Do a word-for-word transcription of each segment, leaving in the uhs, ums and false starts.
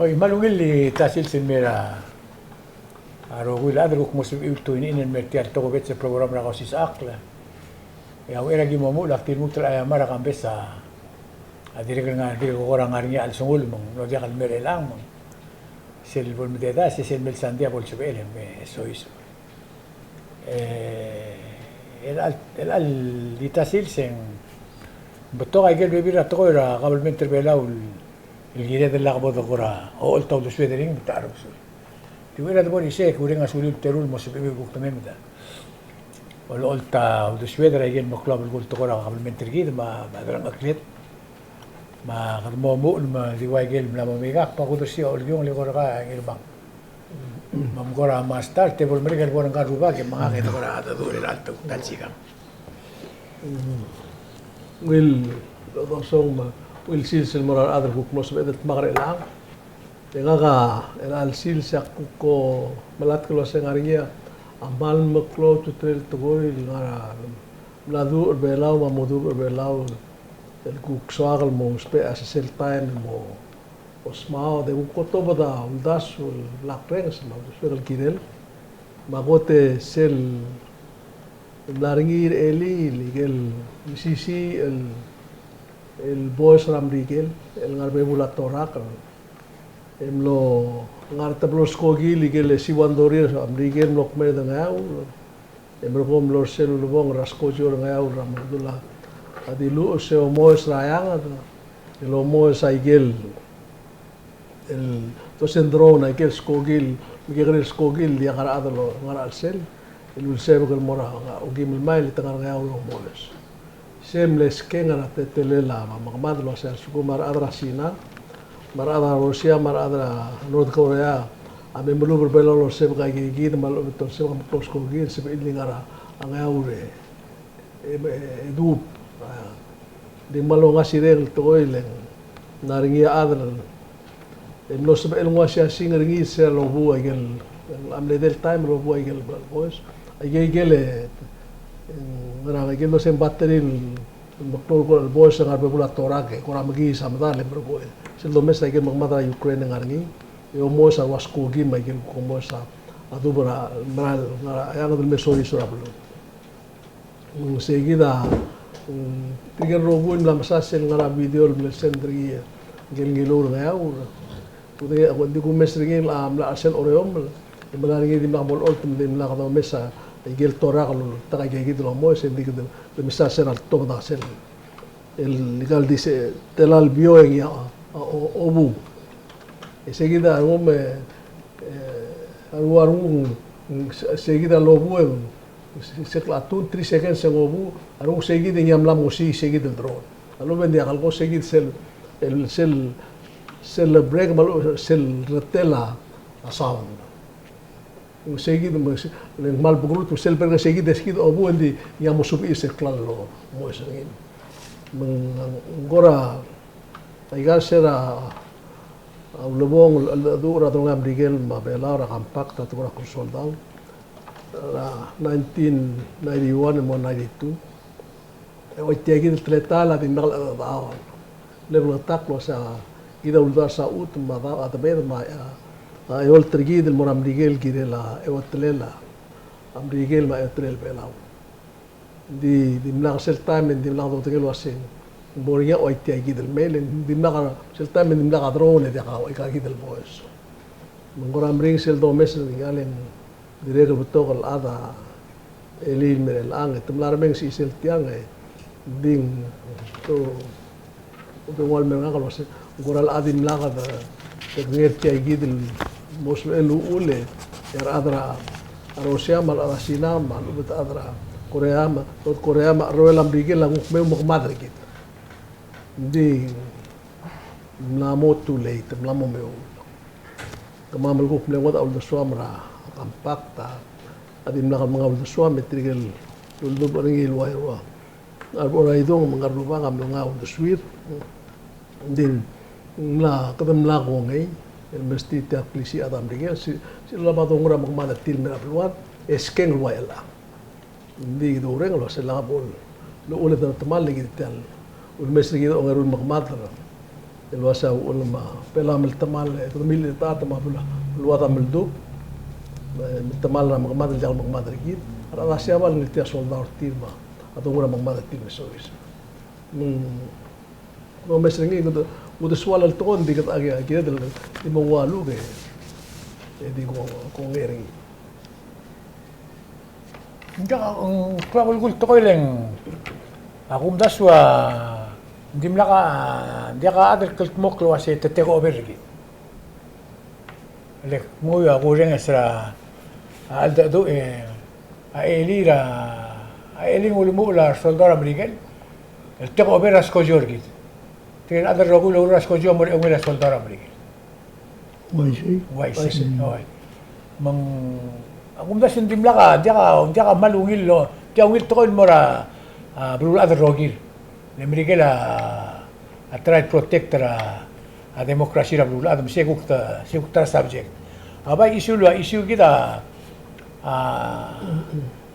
Oi, me a ungil el di ta sils el mei er a rokui el chad el kuk mo sebechir el tune in el mei er tia el tokubets el program er a Kausisechakl. E a uchei er a ki mo omuchel, ak di lmuut el chaiamar a Kambes a dirrek el ngar, dirrek el kora ngar er ngii a chelsengul me ng mlo diak el mei er chelechang me ng sel bo lemededaes, e sel mei el sandei a bo lsebechel e mei e soiseb. E, el chelecha el, el chelecha el di ta sils e ng betok a ikel bebil er a tekoi er a kabelment er a Belau el kired el lak bo de kora olecholt a uldesued er ngii me te cherrenges. Di uchei er a debo er isei e kureng a suliu el teru el mo sebechemiu el kuk de mei me de olecholt a uldesued er a ikel meklou a belkul el tekoi er a kabelment er kid me a, me a delengcheklir. Me kede mo omuchel me di ua ikel mla mo mei kak, me a kudersii a Olkiong el eko er kau a Ngirmang. Me ng kora master, te bo lemerek el bo er ngka el rubak e me ngak e te kora dedu er a ta el sikang. Ungil dodesong me ungil sils el mo er a rechad el kuk mlo sebeched el dmak er chelechang. E ngak a, er a chelecha el sils e ak kuk melatk el uasei ng ngar er ngii a kmal meklou a ultutelel el tekoi el ngar er a mla duubech er a Belau me a mo duubech er a Belau el kuk soak el mo ousbech a sesei el taem el mo osmaod e kuk otobed a uldasu el lak rrenges me a uldesuek el kirel. Me a kot e sel mla er ngii er elii el ikel mesisiich el, el boes er a Merikel el ngar er a bebul a Torakel. E mlo ngar er a teblo el skoki el ikel siuandorir a Merikel el mlo kmeed er a Ngeaur. E merekong e mlo er sel ulebongel er a skojo er a Ngeaur er a mo dula a diluches e omoes er a eanged el omoes a ikel el dosen drone a ikel skoki el, mekekerei el skoki el diak a rechad el ngar er a chelsel el ulsebek el mo er a okeim el mail e te ngar er a Ngeaur el omoes. Se mle skeng er a teletelel a mekemad el uasei a lsekum a rechad er a Sina me a rechad er a Russia me a rechad er a North Korea a me melub er a Belau el olsebek a ikeikid me a lechub e te olsebek a meklou el skoki el sebechir el di ngar er a Ngeaur e, e, e duub. A, di kmal ongasireng el tekoi el ng ngar er ngii a chad el e mlo sebechel el nguu a siasing er ngii sel lobuu a ikel, a mle edei el taem el lobuu a ikel boes. A ikel, ikel e, ngar er a ikel dosen battery el meklou el kora boes el ngar er a bebul a Torakel, kora mekiis a medal e merekong. Sel domes a ikel mekemad er a Ukraine el ngar er ngii, e omoes a rua skoki me a ikel kuk omoes a duub er a mera el ngar er a eanged el me soiseb er a beluu. Me ng seikid a, mm, tirke el rokui el mla mesa sel ngar er a video el mle send er ngii, ngike el Ngiluu er a Ngeaur. Kede, kede di kumes er ngii el mla er sel Oreomel, e mla er ngii e dimlak bo lecholt me dimlak domes a ikel Torakel el oltak a ikeikid el omoes, e ng di kede mesa sel a letobed a sel el ikal di se, tela el bio e ngii a, a, o, obuu. E seikid a rengum e, e, a rengum, a rengum, se, seikid a lobuu e, se, se kla two, three seconds e ng obuu, a rengum seikid e ngii a mla mo osiik seikid el drone. A lechub e ng diak el ko seikid sel, el, sel, sel break me a lechub sel retel a, a sound. Ng seikid me se, le ng kmal bekerut, me sel berk e seikid, e seikid a obuu e ng di ngii a mo subechir sel klalo el mo omoes er ngii. Me ng kora, aika se er a, a ulebongel el, el, el, a delongelel a Merikel me a Belau er a compact a tekoi er a Krusol Daul er a nineteen ninety-one el mo ninety-two. E ua tia kid el teletael a dimlak el, a, a, lebeketakl el uasei kid a uldasu a chutem me a daob a debed me a, a, eolt er kid el mo er a Merikel el kirel a eotelel a Merikel me a eotelel Belau. Ng di, dimlak sel taem e ng dimlak dodengei el uasei ng bo er ngii a ua tia kid el mei, le ng dimlak sel taem e ng dimlak a drone e diak a ua ika kid el boes. Me ng kora meringel sel domes er ngii a le ng dirrek el betok el chad a elii el mei er chelechang, e te mla remenges sel tiang, e ng di ng to, to ua el mei er ngak el uasei ng kora el chad a dimlak de, de kengei er tia kid el mo sebechel el uchul e a rechad er a Russia me a rechad er a Sina me a lechub e te chad er a Korea me a, North Korea me a cherreuel a Merikel a kuk mei me kemad er kid. Ng di mla mo too late, mla mo meoud. Kemam el kuk mle ngodech a uldesuam er a compact a dimlak el menga uldesuam, me tirke el uldubech er ngii el ua, ua, a rubak er a idung me a rubak a mlo menga uldesuir. Ng di ng mla, kede mla kongei el mesterir tia el klisiich a chad er a Merikel, se, sel lebo dongu er a mekemad er tir el mei er a beluad, e skeng el ua chelechang. Ng di kede oureng el uasei lak bo el uchul e de metemall e kid tia el ulemes er kid a ongeru el mekemad er a El uase a uchul me a Belau a mle temall, e kede milil a ta me a bel, beluad a mle dub, e, mle temall er a mekemad el diak el mekemad er kid, a rechad a Siabal a ngiltii a soldau er tir me a dongu er a mekemad er tir me soiseb. Mm. Ng omes er ngii, kede, kede soal el tekoi, ng di kede, a, kired el di mo ua luk e, e di ko, kongei er ngii. Ng diak, ng klou a belkul tekoi le ng, a kumdasu a, ng dimlak a, ng diak a chad el kldmokl el uase te take over er kid. Le kmo a kurrenges er a, a cheldecheduch e, a elii er a, a elii ng ulemuchel a resoldau er a Merikel el take over a skojo er kid. Tirke el chad el rokui el oureor er a skojo a mo er a eungel a soldau er a Merikel. Uaisei. Uaisei. Uaisei. Oi. Me ng, a kumdasu ng dimlak a, diak a, diak a kmal ungil el, diak a ungil tekoi el mo er a, a, beluulechad el rokir. Le Merikel a, a try el protect er a, a democracy er a beluulechad, me sei kuk ta, sei kuk ta er a subject. A bai issue el ua issue er kid a, a,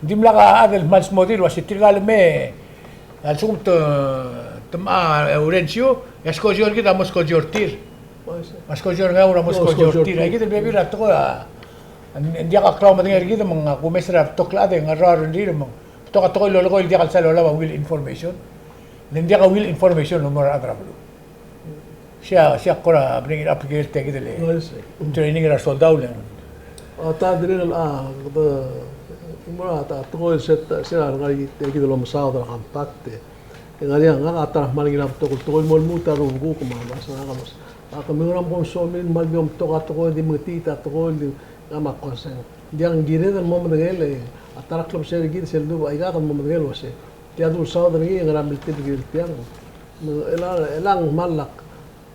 ng dimlak a chad el kmal smodii el uase tirka el mei a lsekum te, te mla ourensiu, e a skojo er kid a mo skojo er tir. Me a skojo er ngak a mo skojo er tir. Aike el bebil er a tekoi a, ng diak a klou a medengei er kid me ng kumes er a betok el chad e ng ngar er a rengrir me ng betok a tekoi el lolekoi el diak el sal olab a ungil information. Le ng diak a ungil information el mo er a rechad er a beluu. Sei a, sei a kora bring it up er tia kid el training er a soldau le ng. A ta dirrek el, a, kede, mo er a ta tekoi el se, se er a rengar tia kid el omesaod er a compact e. E ngar er ngii a ngak a ta er a kmal ngilai a betok el tekoi el mo lmuut a rubekuk me a, me a se ngak a mes. A kemiu a mo somiu el kmal di omtok a tekoi, di metiit a tekoi, di ngak me a koseng. Ng diak, ng kired el mo medengei el, a ta er a klebesei er kid sel duubech, aika kede mo medengei el uase tia dulsaod er ngii e ngera miltib er kid el tiang. Me chelechang, chelechang me a lak.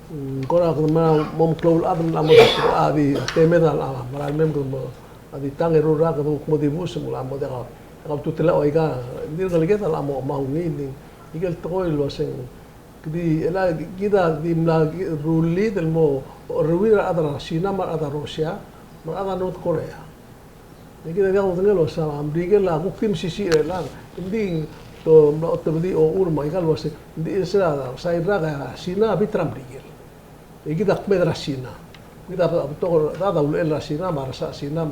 Mm, kora kede mo, mo meklou el chad me a mo, a di temed a, a mera el mei me kede mo, a di tang e rurrak e kede kuk mo dibus me a mo diak a, diak a ultutelel a ua ika, ng di ngeleked a mo, mo ungil, ng di, ikel tekoi el uaseng, kede, chelechang, kid a di mla rullid el mo, rullid er a rechad er a Sina me a rechad er a Russia, me a rechad er a North Korea. E kid a diak kudengei el uase a Merikel a kuk di mesisiich er chelechang. Ng di te mla otebedii a ochur me aika el uase, ng di sel side er a Sina a bita er a Merikel. E kid a kmeed er a Sina. Kid a betok el chad a ulechell er a Sina me a rechad er a Sina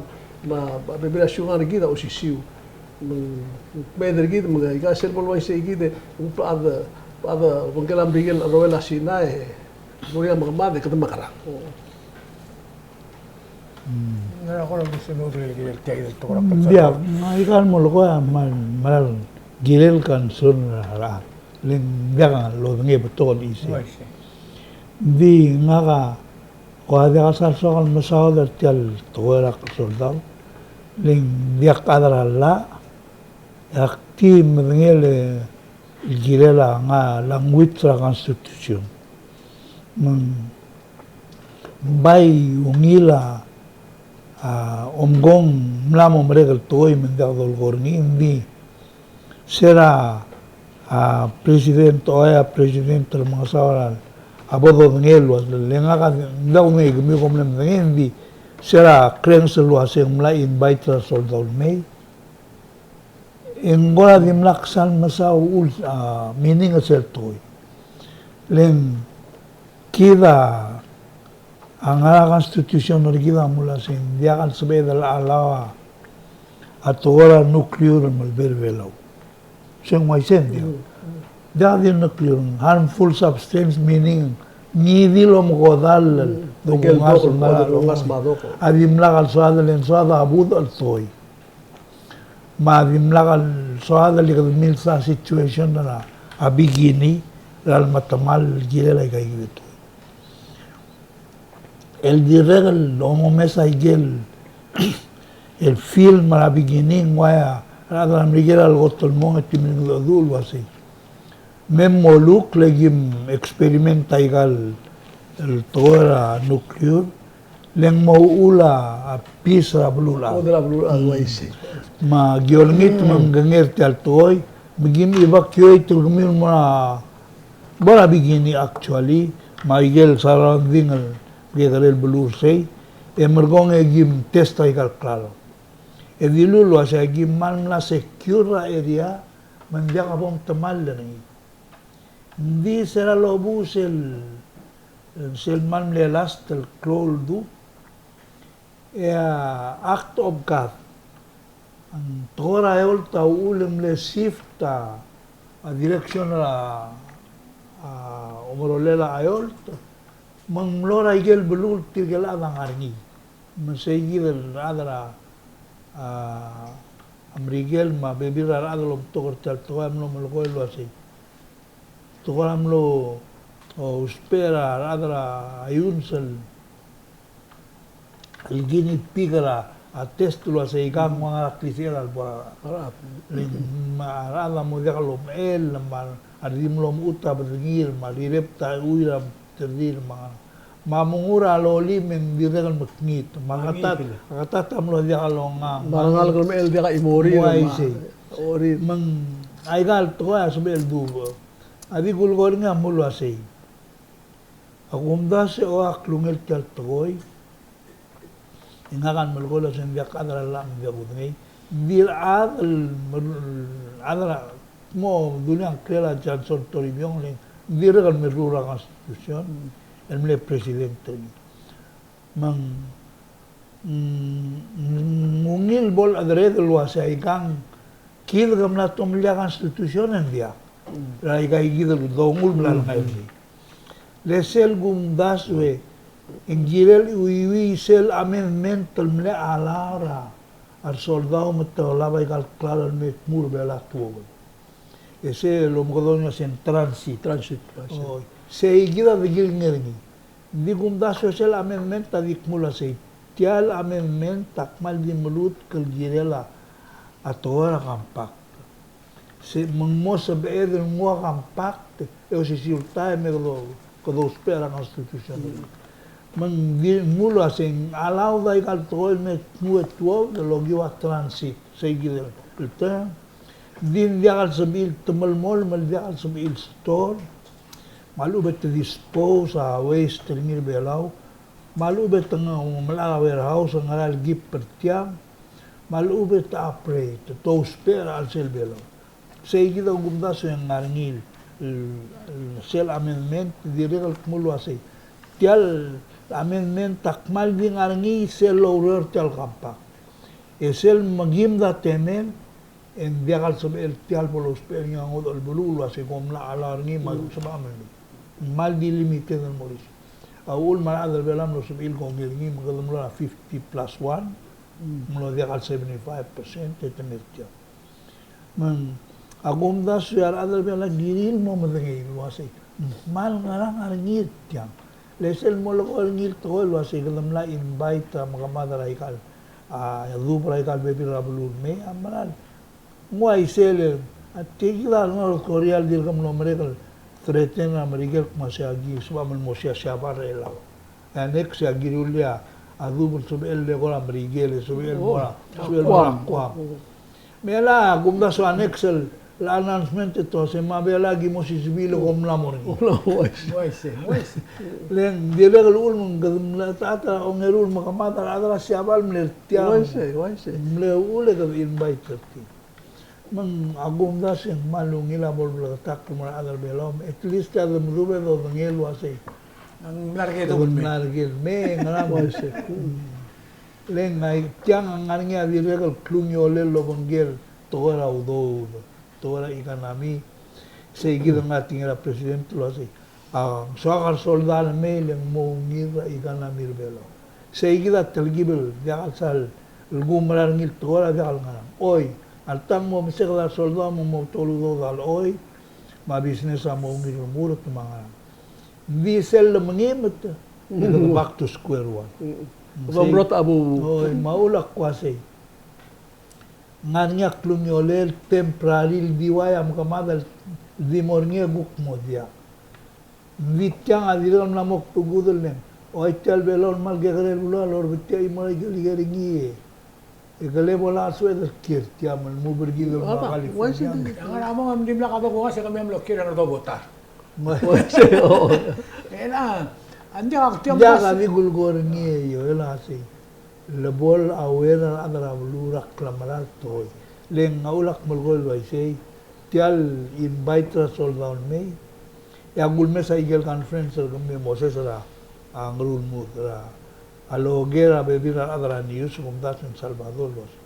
me a bebil er a siukang er kid a osisiu. Me ng kmeed er kid me aika sel bo el uaisei kid e ng bechad, bechad obengkel a Merikel a cheroel a Sina e mo er ngii a mekemad e kede mekerang. Ng diak, ng aika el molekoi a kmal, kmal kirel concern er a rechad. Le ng diak lodengei a betok el isei. Ng di ngak a, ko a diak a sal soak el mesaod er tia el tekoi er a klesoldau. Le ng diak a chad er a llach, e ak di medengei el kirel a nga language er a constitution. Me ng bai ungil a, a, omkong mla mo merek el tekoi me ng diak dolekoi er ngii, ng di se er a, a, president, oia president el mengesaol a bo dodengei el uasei, le ngak a, ng diak kudengei, kemiu kom mle medengei, ng di se er a krenges el uasei ng mla invite er a soldau el mei. E ng kora dimlak sal mesaod a, meaning er sel tekoi. Le ng kid a ngar er a constitution er kid a mle uasei ng diak el sebeched el allow a tekoi er a nuclear el melebei er a Belau. Se ng uaisei, ng diak. Diak di nuclear, harmful substance, meaning ngii di el omekodall el dokungas me a dongas. A dimlak el soad, le ng soad a budech el tekoi. Me a dimlak el soad el kede milsa situation er a bikini er a lemetemall el kirel aika el tekoi. El dirrek el omomes aike el film er a bikini, ng ua a rechad er a Merikel a lekot el mong e te milengedecheduch el uasei me moluk le kim experiment aika el tekoi er a nuclear, le ng mo uchul a peace er a beluulechad. Uchul a beluulechad, uaisei. Me aki olengit me ng kengei er tia el tekoi, me kim evacuate er kemiu el mo er a, bo er a bikini actually, me aike el surrounding el kekerei el beluu er sei, e merekong e kim test aika el klalo. E dilu el uasei aki kmal mla secure er a area, me ng diak a bo mtemall er ngii. Ng di se er a lobus el Sel kmal mle last el klou el dub, e a act of God. Ng tekoi er a eolt a uchul e ng mle shift a, a direction er a, a omerolel a eolt. Me ng mlo er a ikel beluu el tirke el chad a ngar er ngii. Me sei kid el chad er a, a, a Merikel me a bebil er a rechad el omtok er tia el tekoi a mlo melekoi el uasei, tekoi a mlo, o, ousbech er a rechad er a iungs el, el guinea pig er a, a test el uasei ikang ng ua ngera a klisichel a lebo er a rechad. Le ng, me a rechad a mo diak lomechell, me a rechad a di mlo mechut a bedengir, me a rirebet a chuir a terdil me a, me a mengur a lolim e ng dirrek el mekngit. Me a ketat, a ketat a mlo diak longang. Me a rengalek el mechell diak a chimorir. Uaisei. Me ng aika el tekoi a sebechel el dubech. A di kulekoi er ngii a mlo uasei, a kumdasu e a klungel tia el tekoi, e ngak a melekoi el uasei ng diak chad er a llach me ng diak kudengei. Ng di a chad el, chad er a, mo dulii a ngklel a Johnson Toribiong le ng dirrek el mirruul er a constitution el mle president er ngii. Me ng, mm, ng ungil bo el chedered el uasei aikang kid ke mla tomellii a constitution e ng diak. Er aika kid el dongu el mla lengai er ngii. Le sel kumdasu e ng kirel chuiuii sel amendment el mle allow er a resoldau me te olab aika el klalo el me tmuu er a Belau a tuobed. E sel omekedong a se ng transit. Transit, transit. Oi, sei kid a di kirel ngar er ngii. Ng di kumdasu e sel amendment a di kmo el uasei, tia el amendment a kmal di melutk el kirel a tekoi er a compact. Se me ng mo sebeched el nguu a compact e osisiu el taem e kede, kede ousbech er a constitution. Me ng di kmo el uasei ng allowed aika el tekoi el me tmuu e tuobed el okiu a transit. Sei kid el term. Ng di ng diak el sebechir el temelemolem, me ng diak el sebechir el store. Me a lechub e te dispose a waste er ngii er a Belau. Me a lechub e te ng melai a warehouse el ngar er a kib er tiang. Me a lechub e te operate, te ousbech er a chelsel Belau. Sei kid a kumdasu e ng ngar er ngii el, el, sel amendment, dirrek el kmo el uasei, tia el amendment a kmal di ngar er ngii sel loureor er tia el compact. E sel mekimd a temel, e ng diak el sebechel tia el bo lousbech er ngii a ngodech el beluu el uasei kom mla allow er ngii me a sebecham el mei. Ng kmal di limited el mo er isei. A uchul me a rechad er a Belau a mlo sebechir el kongei er ngii me kede mlo er a fifty plus one, mlo diak el seventy-five percent e te mei er tiang. Me ng, a kumdasu e a rechad er a Belau a kirir el mo medengei el uasei, ng kmal ngerang a ngar er ngii er tiang. Le sel mo lekoi er ngii el tekoi el uasei kede mla invite a mekemad er aika el, a, dubech er aika el bebil er a beluu el mei a mera el ng uaisei, le, a, tia kid a North Korea el dirk mlo merek el threaten er a Merikel el kmo sei a ki sebecham el mo osiasebal er a Belau. E a next e a ki rullii a dubech el sebechel el eko er a Merikel, e sebechel el mo er a, sebechel el mo er a Guam. Me a kumdasu a next el announcement e te uasei me a Belau a ki mo osisiu el eko el mla mo er ngii. Uaisei, uaisei. Le ng dirrek el uchul me ng kede mla ta, ta ongeru el mekemad a rechad er a Siabal el mle er tiang. Uaisei, uaisei. Mle uchul e kede invite er tir. Me ng a kumdasu e ng kmal ungil a bo lebleketakl el mo er a rechad er a Belau, me at least a de medubech e dodengei el uasei. Ng mla er ker, kede mla er ker, me ng ngerang. Uaisei. Le ng ngai tiang a ngar er ngii a dirrek el klungiolel el obengkel tekoi er a udoud, tekoi er a economy. Sei kid a ngar er ngii er a president el uasei, a, ng soak a resoldau el mei le ng mo ungil er a economy er a Belau. Sei kid a telkib el diak el sal, el kumerang er ngii el tekoi er a diak el ngerang. Oi, alta ng mo meseked a resoldau me ng mo betok el udoud a lechoi, me a business a mo ungil el mo er a te me a ngerang. Ng di sel lemengimet, e kede back to square one. Mm. Sei, oi, me a uchul a kuk uasei, ng ngar er ngii a klungiolel temporary el di uai a mekemad el di mo er ngii e kuk mo diak. Ng di tiang a dirrek el mla mo kbekudel el ng, oi, tia el Belau el kmal kekerei el beluu a lorebetii a chimo er a ikel ker er ngii e, e kele bo lak el sebeched el kiei er tia me lmuut er kid el mo er a California. Ng ngar er a mong e ng dimlak a bo kungas e kemiu a mlo kiei er a Ngerdobotar. Uaisei, o. E le, a, ng diak a kuk tiang. Ng diak a di kulekoi er ngii e, io, e le sei. Le bo el aware a rechad er a beluu er a klamerang el tekoi. Le ng a uchul ak melekoi el uaisei, tia el invite er a soldau el mei, E a kulemes a ikel conference er kemiu e Moses er a, a Ngerulmud er a, a loker a bebil er a rechad er a news, kumdasu e ng Salvador el uase,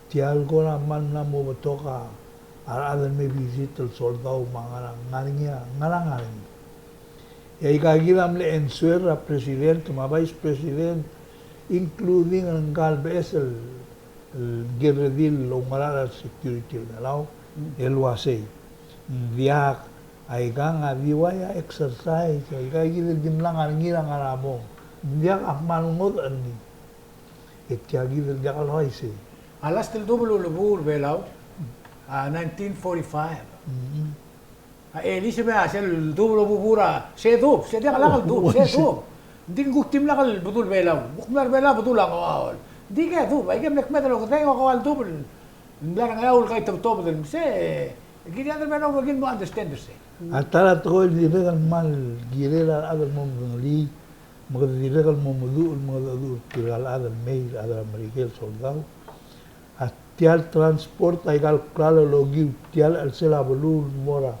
tia el kora kmal mla mo betok a rechad el me visit el soldau me a ngar er ngii a, ngar er ngii. E aika kid a mle answer er a president me a vice president, including er ngka el beches el el kirel el oungerachel er a security el Belau, el uasei, ng diak, aikang a di ua exercise, aika kid el dimlak ngar er ngii er a ngar er a mong. Ng diak a kmal ngodech er ngii. E tia kid el diak el uaisei. A last el dubel el ulebuu er a Belau, a nineteen forty-five. Mm. A, e, di sebechel a sel dub el obubu er a, se dub, se diak lak el dub, se dub. Ng di ng kuk dimlak el bedul Belau, kuk mla er a Belau bedul a Ngeaol. Ng di ke dub, aike el mle kmeed el okedei, ng kau el dub el mla er a Ngeaol el kai tebetobed el mse, e, kid a rechad er a Belau a kid mo understand er sei. A ta er a tekoi el dirrek el kmal kirel a rechad el mo medengelii, me kede dirrek el mo meduch, me kede meduch er tirka el chad el mei, a rechad er a Merikel soldau. A tia el transport, aika el klalo el okiu tia el chelsel a beluu el mo er a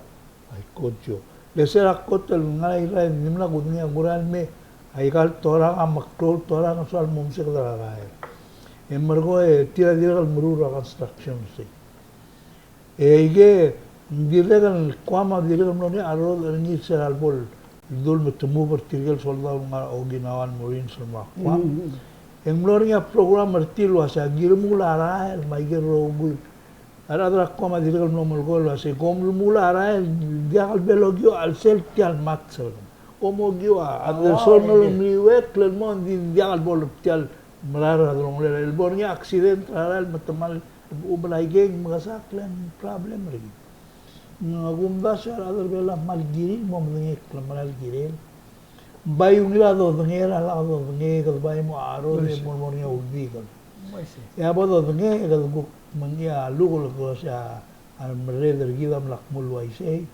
Aikojo. Le se er a kot el ngar er a Irrai, ng dimlak kudengei a kurael el mei, aika el torang a meklou el torang a soal mo meseked er a rael. E merekong e tir a dirrek el meruul er a construction sei. E aike, ng dirrek el Guam a dirrek el mlo er ngii a rrodech er ngii er se er a lebo el dul me te move er tirke el soldau el ngar er a Okinawan Marines el mo er a Guam. Mm. E ng mlo er ngii a program er tir el uasei a ki remuul a rael me aike el rokui. A rechad er a Guam a dirrek el mlo melekoi el uasei kom remuul a rael, diak el bo lokiu a chelsel tia el mats el kom okiu a, a, a, oh, resort el meliuekl el mo, ng di diak el bo le tia el merael er a delongelel. El bo er ngii a accident er a rael me te kmal, um, el aikei ng mekesakl e ng problem er kid. Me a kumdasu e a rechad er a Belau a kmal kirir el mo medengei el kmal kirel. Bai ungil a dodengei er a lak dodengei, kede bai mo charoro e mo, mo er ngii a ulbikel. E a bo dodengei e kede kuk mengiil a luk el kmo se a, a merreder er kid a mla kmo el uaisei.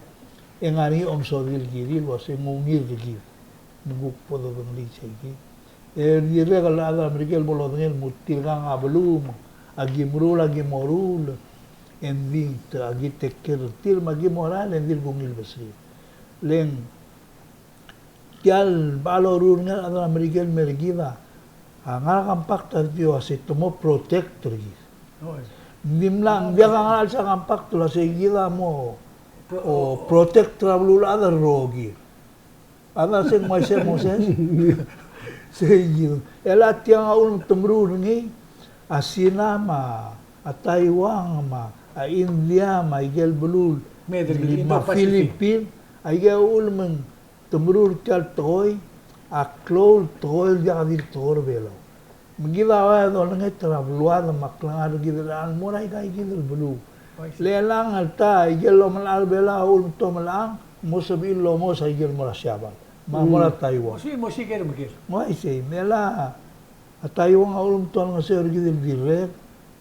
E ngar er ngii a omesodel el kirir el uasei ng ungil er kid. Me ng kuk bo dodengelii sei kid. E dirrek el chad er a Merikel bo lodengei el mo tirkang a beluu, a ki meruul, a ki moruul, e ng di te, a ki take care er tir, me a ki mo rael, e ng di kuk ungil besrir. Le ng tia el bo loruul er ngii a rechad er a Merikel el mer kid a, a ngar er a compact a di uasei te mo protect er kid. Ng dimlak, ng diak a ngar er a chelsel a compact el uasei kid a mo, o, protect er a beluulechad el rokir. A da se ng uaisei Moses. Sei kid. E le tiang a ulemetemeruul er ngii, a Sina me a Taiwan me a India me aike el beluu, me a Philippine, aike a ulemetemeruul er tia el tekoi, a klou el tekoi el diak di tekoi er a Belau. Me kid a ua dolengit er a beluad me a klengar er kid el mo er aika kid el beluu. Le chelechang el ta, aike el omelechang er a Belau a ulemetomellechang, mo sebechir el omos aike el mo er a Siabal me a mo er a Taiwan. Mo sei, mo sei ker me ker. Mo sei, me la a Taiwan a ulemetongeseu er kid el dirrek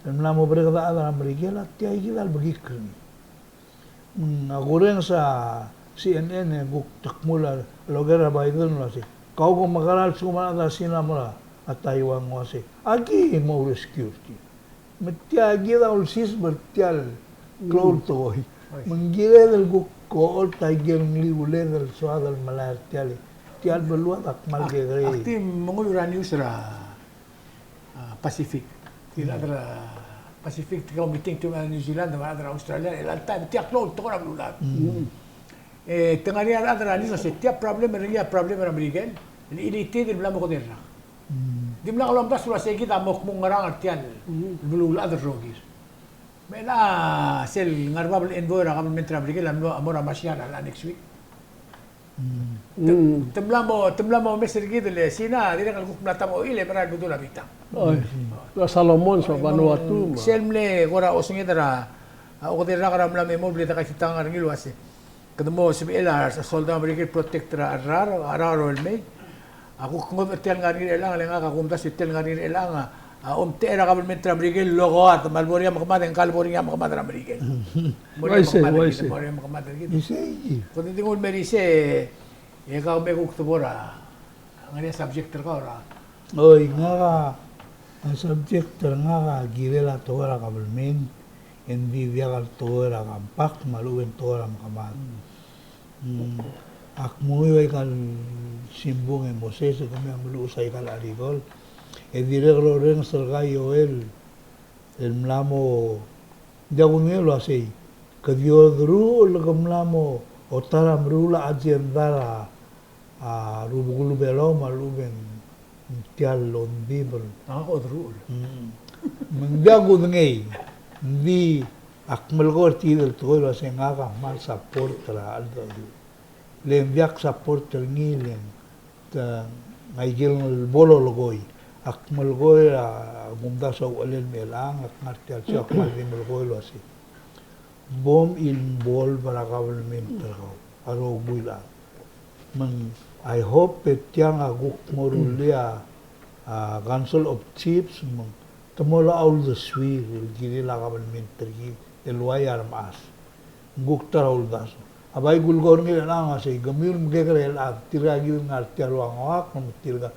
el mla mo bereked a chad er a Merikel a tia kid a lebekikl er ngii. Mm, a kurrenges a C N N e kuk te kmo el oker er a Biden el uasei, kau ko mekerang el lsekum a rechad er a Sina a mo er a Taiwan, ng uasei, aki mo rescue er tir. Me tia kid a ulsiseb er tia el klou el tekoi. Me ng kired el kuk ocholt aike el ngeliuled el soad el melai er tia el, tia el beluad a kmal kekerei. Ak di menguiu er a news er a a, Pacific. Tia el chad er a Pacific, tirka a meeting, tia el chad er a New Zealand, me a chad er a Australia, el alta, tia klou el tekoi er a beluulechad. Mm. E te ngar er ngii a rechad er a news el uasei, tia problem er ngii a problem er a Merikel, el chilitii el mla mo okedei el rak. Mm. Dimlak lomdasu el uasei kid a mo kmo ngerang er tia el beluulechad el rokir. Me a sel ngar er bab el envoy er a government er a Merikel a mlo, a mo er a Marshall er a next week. Mm. Te, te mla mo, te mla mo omes er kid el Sina a dirrek el kuk mla ta mo oil e merael el bedul a bitang. Oi. Mm. A Solomons me a Vanuatu. Sel mle kora osenged er a, a okedei el rak er a mla me mo bla dekaititang er ngii el uasei, kede mo sebechel a soldau er a Merikel el protect er a rechad, a rechad el mei. A kuk ngodech er tia el ngar er ngii er chelechang, le ngak a kumdasu e tia el ngar er ngii er chelechang a, a omtechei er a government er a Merikel el okoad, me a lebo er ngii a mekemad e ngka a lebo er ngii a mekemad er a Merikel. Uaisei, uaisei. Mo er ngii a mekemad er kid. Uaisei. Kede di nguu el mer isei, e kau me kuk te bo er a, ngar er ngii a subject er kau er a. Oi, ngak a, a subject er ngak a kirel a tekoi er a government, e ng di diak el tekoi er a compact, me a lechub e ng tekoi er a mekemad. Mm. Mm, ak menguiu aika el simbung e Moses e kemiu a meluches aika el article. E dirrek el orrenges er kau Joel el mla mo, ng diak kudengei el uasei, ke di oderuchel el ke mla mo ta er a meruul a agenda er a, a, rubekul Belau me a lechub e ng tia el ongdibel. A, oderuchel. Mm. Me ng diak kudengei, ng di ak melekoi er tia el tekoi el uasei ngak a kmal support er a cheldecheduch. Le ng diak support er ngii le ng, te, ng aike el bo lolekoi. Ak melekoi er a kumdasu a uchelel me chelechang, ak ngar tia el sio, ak kmal di melekoi el uasei, bom involve er a government er kau, a rokui el chad. Me ng, I hope e tiang a kuk mo rullii a, a, Council of Chiefs, me ng te mo locha uldesuir el kirel a government er kid el uai a remechas. Ng kuk ta er a uldasu. A bai kulekoi er ngii er chelechang a sei, kemiu el mekekerei el chad, tirka kid el ngar tia el ua ngoak, me tirka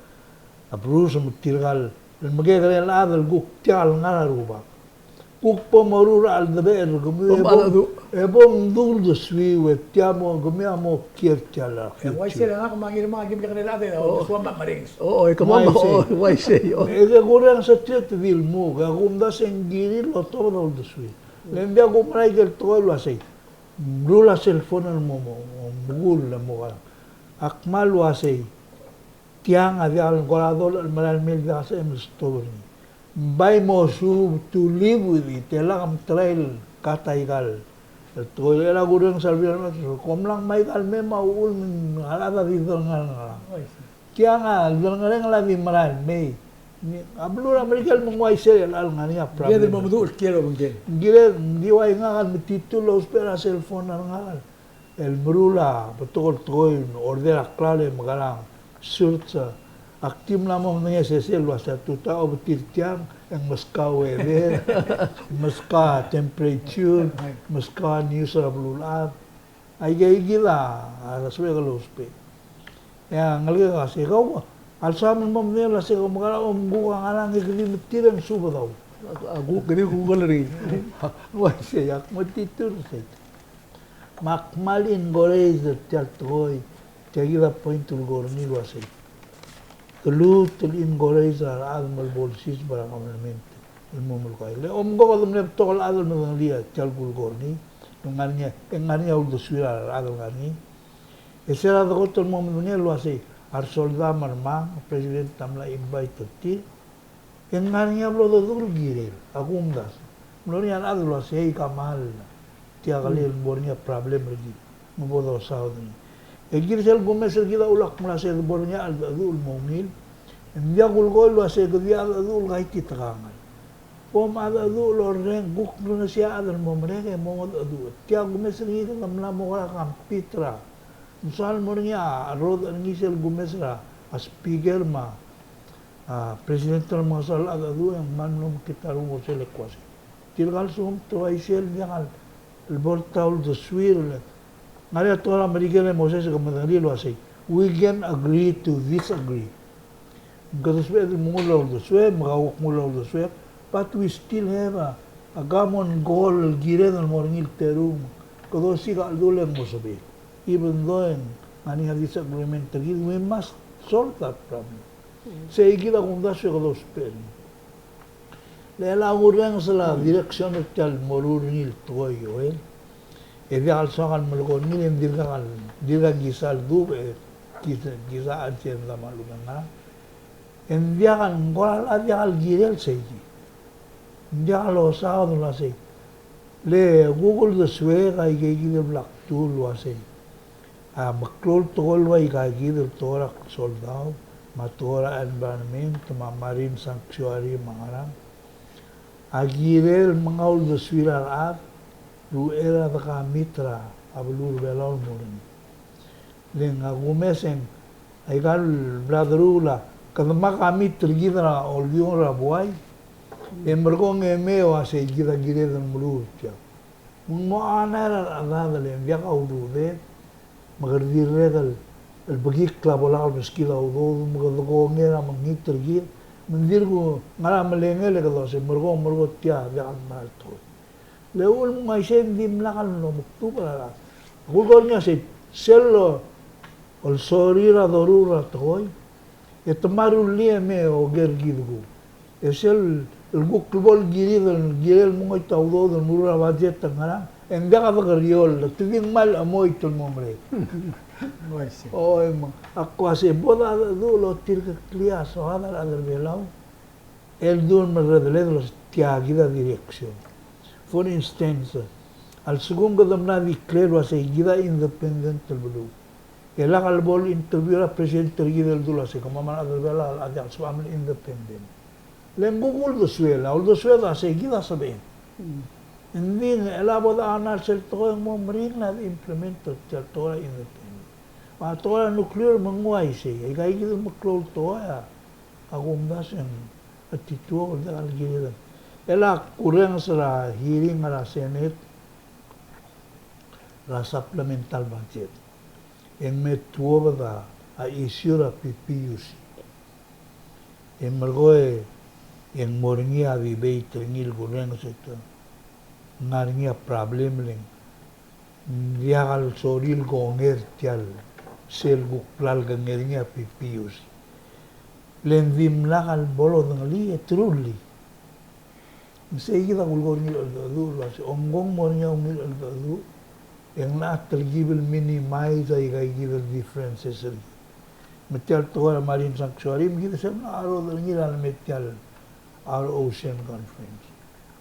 a Bruce, me tirka el mekekerei el chad el kuk tia el ngar er a Rubak. Kuk bo moruul a cheldebechel er kemiu, e bo, e bo mdu uldesuiu, e tia mo, kemiu a mo kiei er tia el future. E uaisei e ngak me a Ngirmang a ki mekekerei el chad e, o, uldesuam me a merenges. O, o, e kemam, o, uaisei, o. E ke kurrenges er tia e te di lmuk, e a kumdasu e ng kirir el otobed a uldesuir. Le ng diak kumerang aike el tekoi el uasei, meruul a cellphone el mo, mo, mo, mekull el mo ngerang. Ak kmal uasei, tiang a diak el kora dolech el merael mei el diak a sebechem el stop er ngii. Ng bai mo suub, to live with it, e lak mtry el cut aika el tekoi. E a kurrenges a lebil a remechetes, kom lak me aika el mei me a uchul me a rechad a di delengerenger er ngii. Tiang a delengerenger a di merael mei. A beluu er a Merikel me ng uaisei el ngar er ngii a problem. Ng kired, ng di ua ngak el metitur el ousbech er a cellphone er ngak el meruul a betok el tekoi, order a klalo e mekerang, search, ak di mla mo medengei a sesei el uasei a tutau a obetir tiang, e ng meskau a weather, meskau a temperature, meskau a news er a beluulechad. Aike kid a, a sebechek el ousbech. E a ngelekek a sei, kau a lsoam el mo medengei el uasei, kau mekerang, omkuk a ngerang e ke di metir e ng subedau. A kuk, ke di Google er ngii. Uaisei, ak metitur sei. Me ak kmal encourage er tia el tekoi, tia kid a point el kulekoi er ngii el uasei, ke lmuut el encourage er a rechad me le bo lsiseb er a government el mo melekoi. Le omko kede mle betok el chad el medengelii a tia el kulekoi er ngii, e ng ngar er ngii, e ng ngar er ngii a uldesuir a rechad el ngar er ngii. E se er a dekot el mo medengei el uasei, a resoldau a mermang, a president a mla invite er tir, e ng ngar er ngii a blo dodu el kirel a kumdasu. Mlo er ngii a rechad el uasei, ei, kmal tia kelel, bo er ngii a problem er kid, me bo dosaod er ngii. E kid sel kumes er kid a uchul ak mla sei, de bo er ngii a cheldecheduch el mo ungil. E ng diak kulekoi el uasei ke di cheldecheduch el kaititekangel. Bo mchedecheduch el orrenges, kuk mlengesii a chad el mo merek e mo mengedecheduch. Tia kumes er ngii kede mla mo kora compete er a. Ng soal mo er ngii a rodech er ngii sel kumes er a speaker me a a, president el mo soal a cheldecheduch e ng kmal mlo mekngit a renguk er sel kuasei. Tirka el sekum te uaisei el diak el bo er a uldesuir el ngar er ngii a tekoi er a Merikel e Moses e ke medengelii el uasei, we can agree to disagree. Kede sebeched el mengull a uldesuem, me kau kuk mengull a uldesuek, but we still have a, a common goal el kired el mo er ngii el terung. Kede osiik a cheldul e ng mo sebechir. Even though e ng ngar er ngii a disagreement er kid, we must solve that problem. Sei kid a kumdasu e kede ousbech er ngii. Le a kurrenges er a direction er tia el moruul er ngii el tekoi, Joel, e diak el soak el melekoi er ngii le ng dirkak, dirkak kisa el dubech, e kisa, kisa agenda me a lechub e ng ngerang. E ng diak el, ng kora diak el kirel sei kid. Ng diak losaod el uasei. Le kuk uldesuek aike kid el bla kdu el uasei, a, meklou el tekoi el ua aika kid el tekoi er a soldau, me a tekoi er a environment, me a marine sanctuary, me a ngerang. A kirel el menga uldesuir a rechad er a uchei er a de commit er a beluu er a Belau el mo er ngii. Le ng a kumes e ng aika el bla deruul a, kede mla commit er kid er a olbiong er a buai, e merekong e mei e uasei kid a kired el meruul tiang. Me ng mo honor er a rechedad el diak a ududed, me kede dirrek el, el bekikl a bo lak el meskid a udoud, me kede kongei er a mekngit er kid, me ng dirk ngar er a melengel e kede uasei merekong, merekong tia, diak el mera el tekoi. Le uchul me ng uaisei e ng dimlak el mlo mekdubech er a rechad. A kulekoi er ngii a sei, Sel olsorir a doruul er a tekoi, e te me a rullii e me oker kid kuk. E sel kuk bo el kirir el kirel el mengoit a udoud el meruul a budget el ngerang, e ng diak a dekerioll, te di ngmai el chemoit el mo merek. Oi, me ak uase bo de cheldecheduch el otirkeklii a soad a rechad er a Belau el dul merredeled el tia kid a direction. For instance, a lsekum kede mla declare el uase kid a independent el beluu, e lak el bo el interview er a president er kid el dul uase kemam a rechad er a Belau a diak el sebecham el independent. Le ng kuk uldesuel, a uldesuel a se kid a sebechem. Ng di ng chelecha bo de announce el tekoi e ng mo meringel a de implement er tia el tekoi er a independent. A tekoi er a nuclear me ng uaisei, e aika kid el meklou el tekoi a kumdasu e ng chetituok el diak el kired. Chelecha kurrenges er a hearing er a Senate er a supplemental budget, e ng me tuobed a issue er a P P U C. E melekoi e ng mo er ngii a debate er ngii el kurrenges e te ngar er ngii a problem el ng diak el sorir el kongei er tia el sel kuk bla lekenger er ngii a P P U C. Le ng dimlak el bo lodengelii e te rullii. Ng sei kid a kulekoi er ngii el cheldecheduch el uase, ongkong mo er ngii a ungil cheldecheduch, e ng locha telkib el minimize aika kid el differences er kid. Me tia el tekoi er a marine sanctuary, me kid a sel mla cherodech er ngii el mei tia el Our Ocean Conference.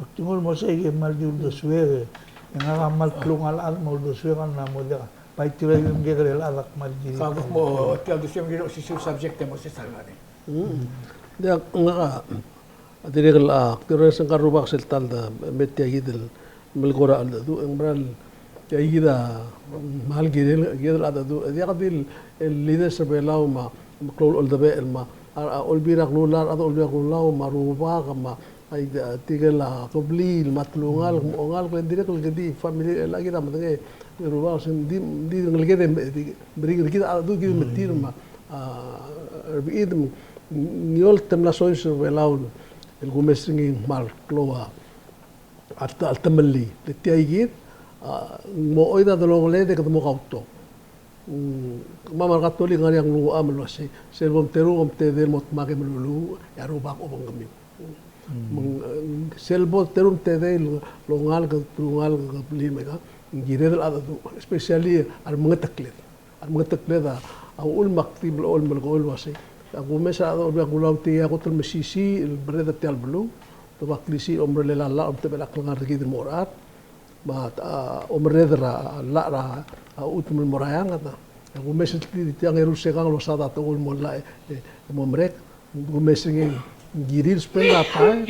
Ak di nguu el mo sei e kmal di uldesuek, e ngak a kmal klungiaol el chad me a uldesuek a mla mo diak. Bai tirka el kekerei el chad a kmal di. Ka kuk mo tia uldesuek el kirel osisiu el subject e mo se sa el ngar er ngii. Mm. Diak, ngak a dirrek el, a, ak di orrenges ngka el rubak sel ta el de me tia kid el melekoi er a cheldecheduch, e ng meral tia kid a kmal kirel, kirel a cheldecheduch. E diak di el leaders er a Belau me a, me a klou el oldebechel me a, a, a Olbiil er a Kelulau, a rechad er a Olbiil er a Kelulau me a rubak me a, ai, a, tirke el, a, kebliil me a telungalek me a ongalek, le ng dirrek el kede family el kid a medengei el rubak, se ng di, di ngeleked e di meringel er kid a cheldecheduch kid me tir me a, a, er bechid me ng eolt e te mla soiseb er a Belau el kumes er ngii e ng kmal klou a, a te-, a temellii. Le tia kid, a, ng mo oid a delongeled e kede mo kautok. Mm, kemam a re Katolik a ngar er ngii a nglungucham el uasei, sel bo mteru, kom tedei el mo dmak e meluluuch, e a Rubak a obengkemiu. Mm. Me ng, sel bo teru me tedei el ongalek, telungalek, kebliil me aika, ng kired el cheldecheduch, especially a remengetekled. A remengetekled a uchul me ak di blechoel el melekoi el uasei, a kumes er a rechad er a Olbiil er a Kelulau, tia a kot el mesisiich el merreder er tia el beluu, te ua klisiich el omerellel a llach, omtebechel a klengar er kid el mo er a rechad, me a, a, omerreder er a llach er a, a, chutem el mo er a eanged. A kumes el tia, tia a ngeru el sekang el osaod a tekoi el mo llach e, e, e mo merek. Kumes e ng kirir el spend a taem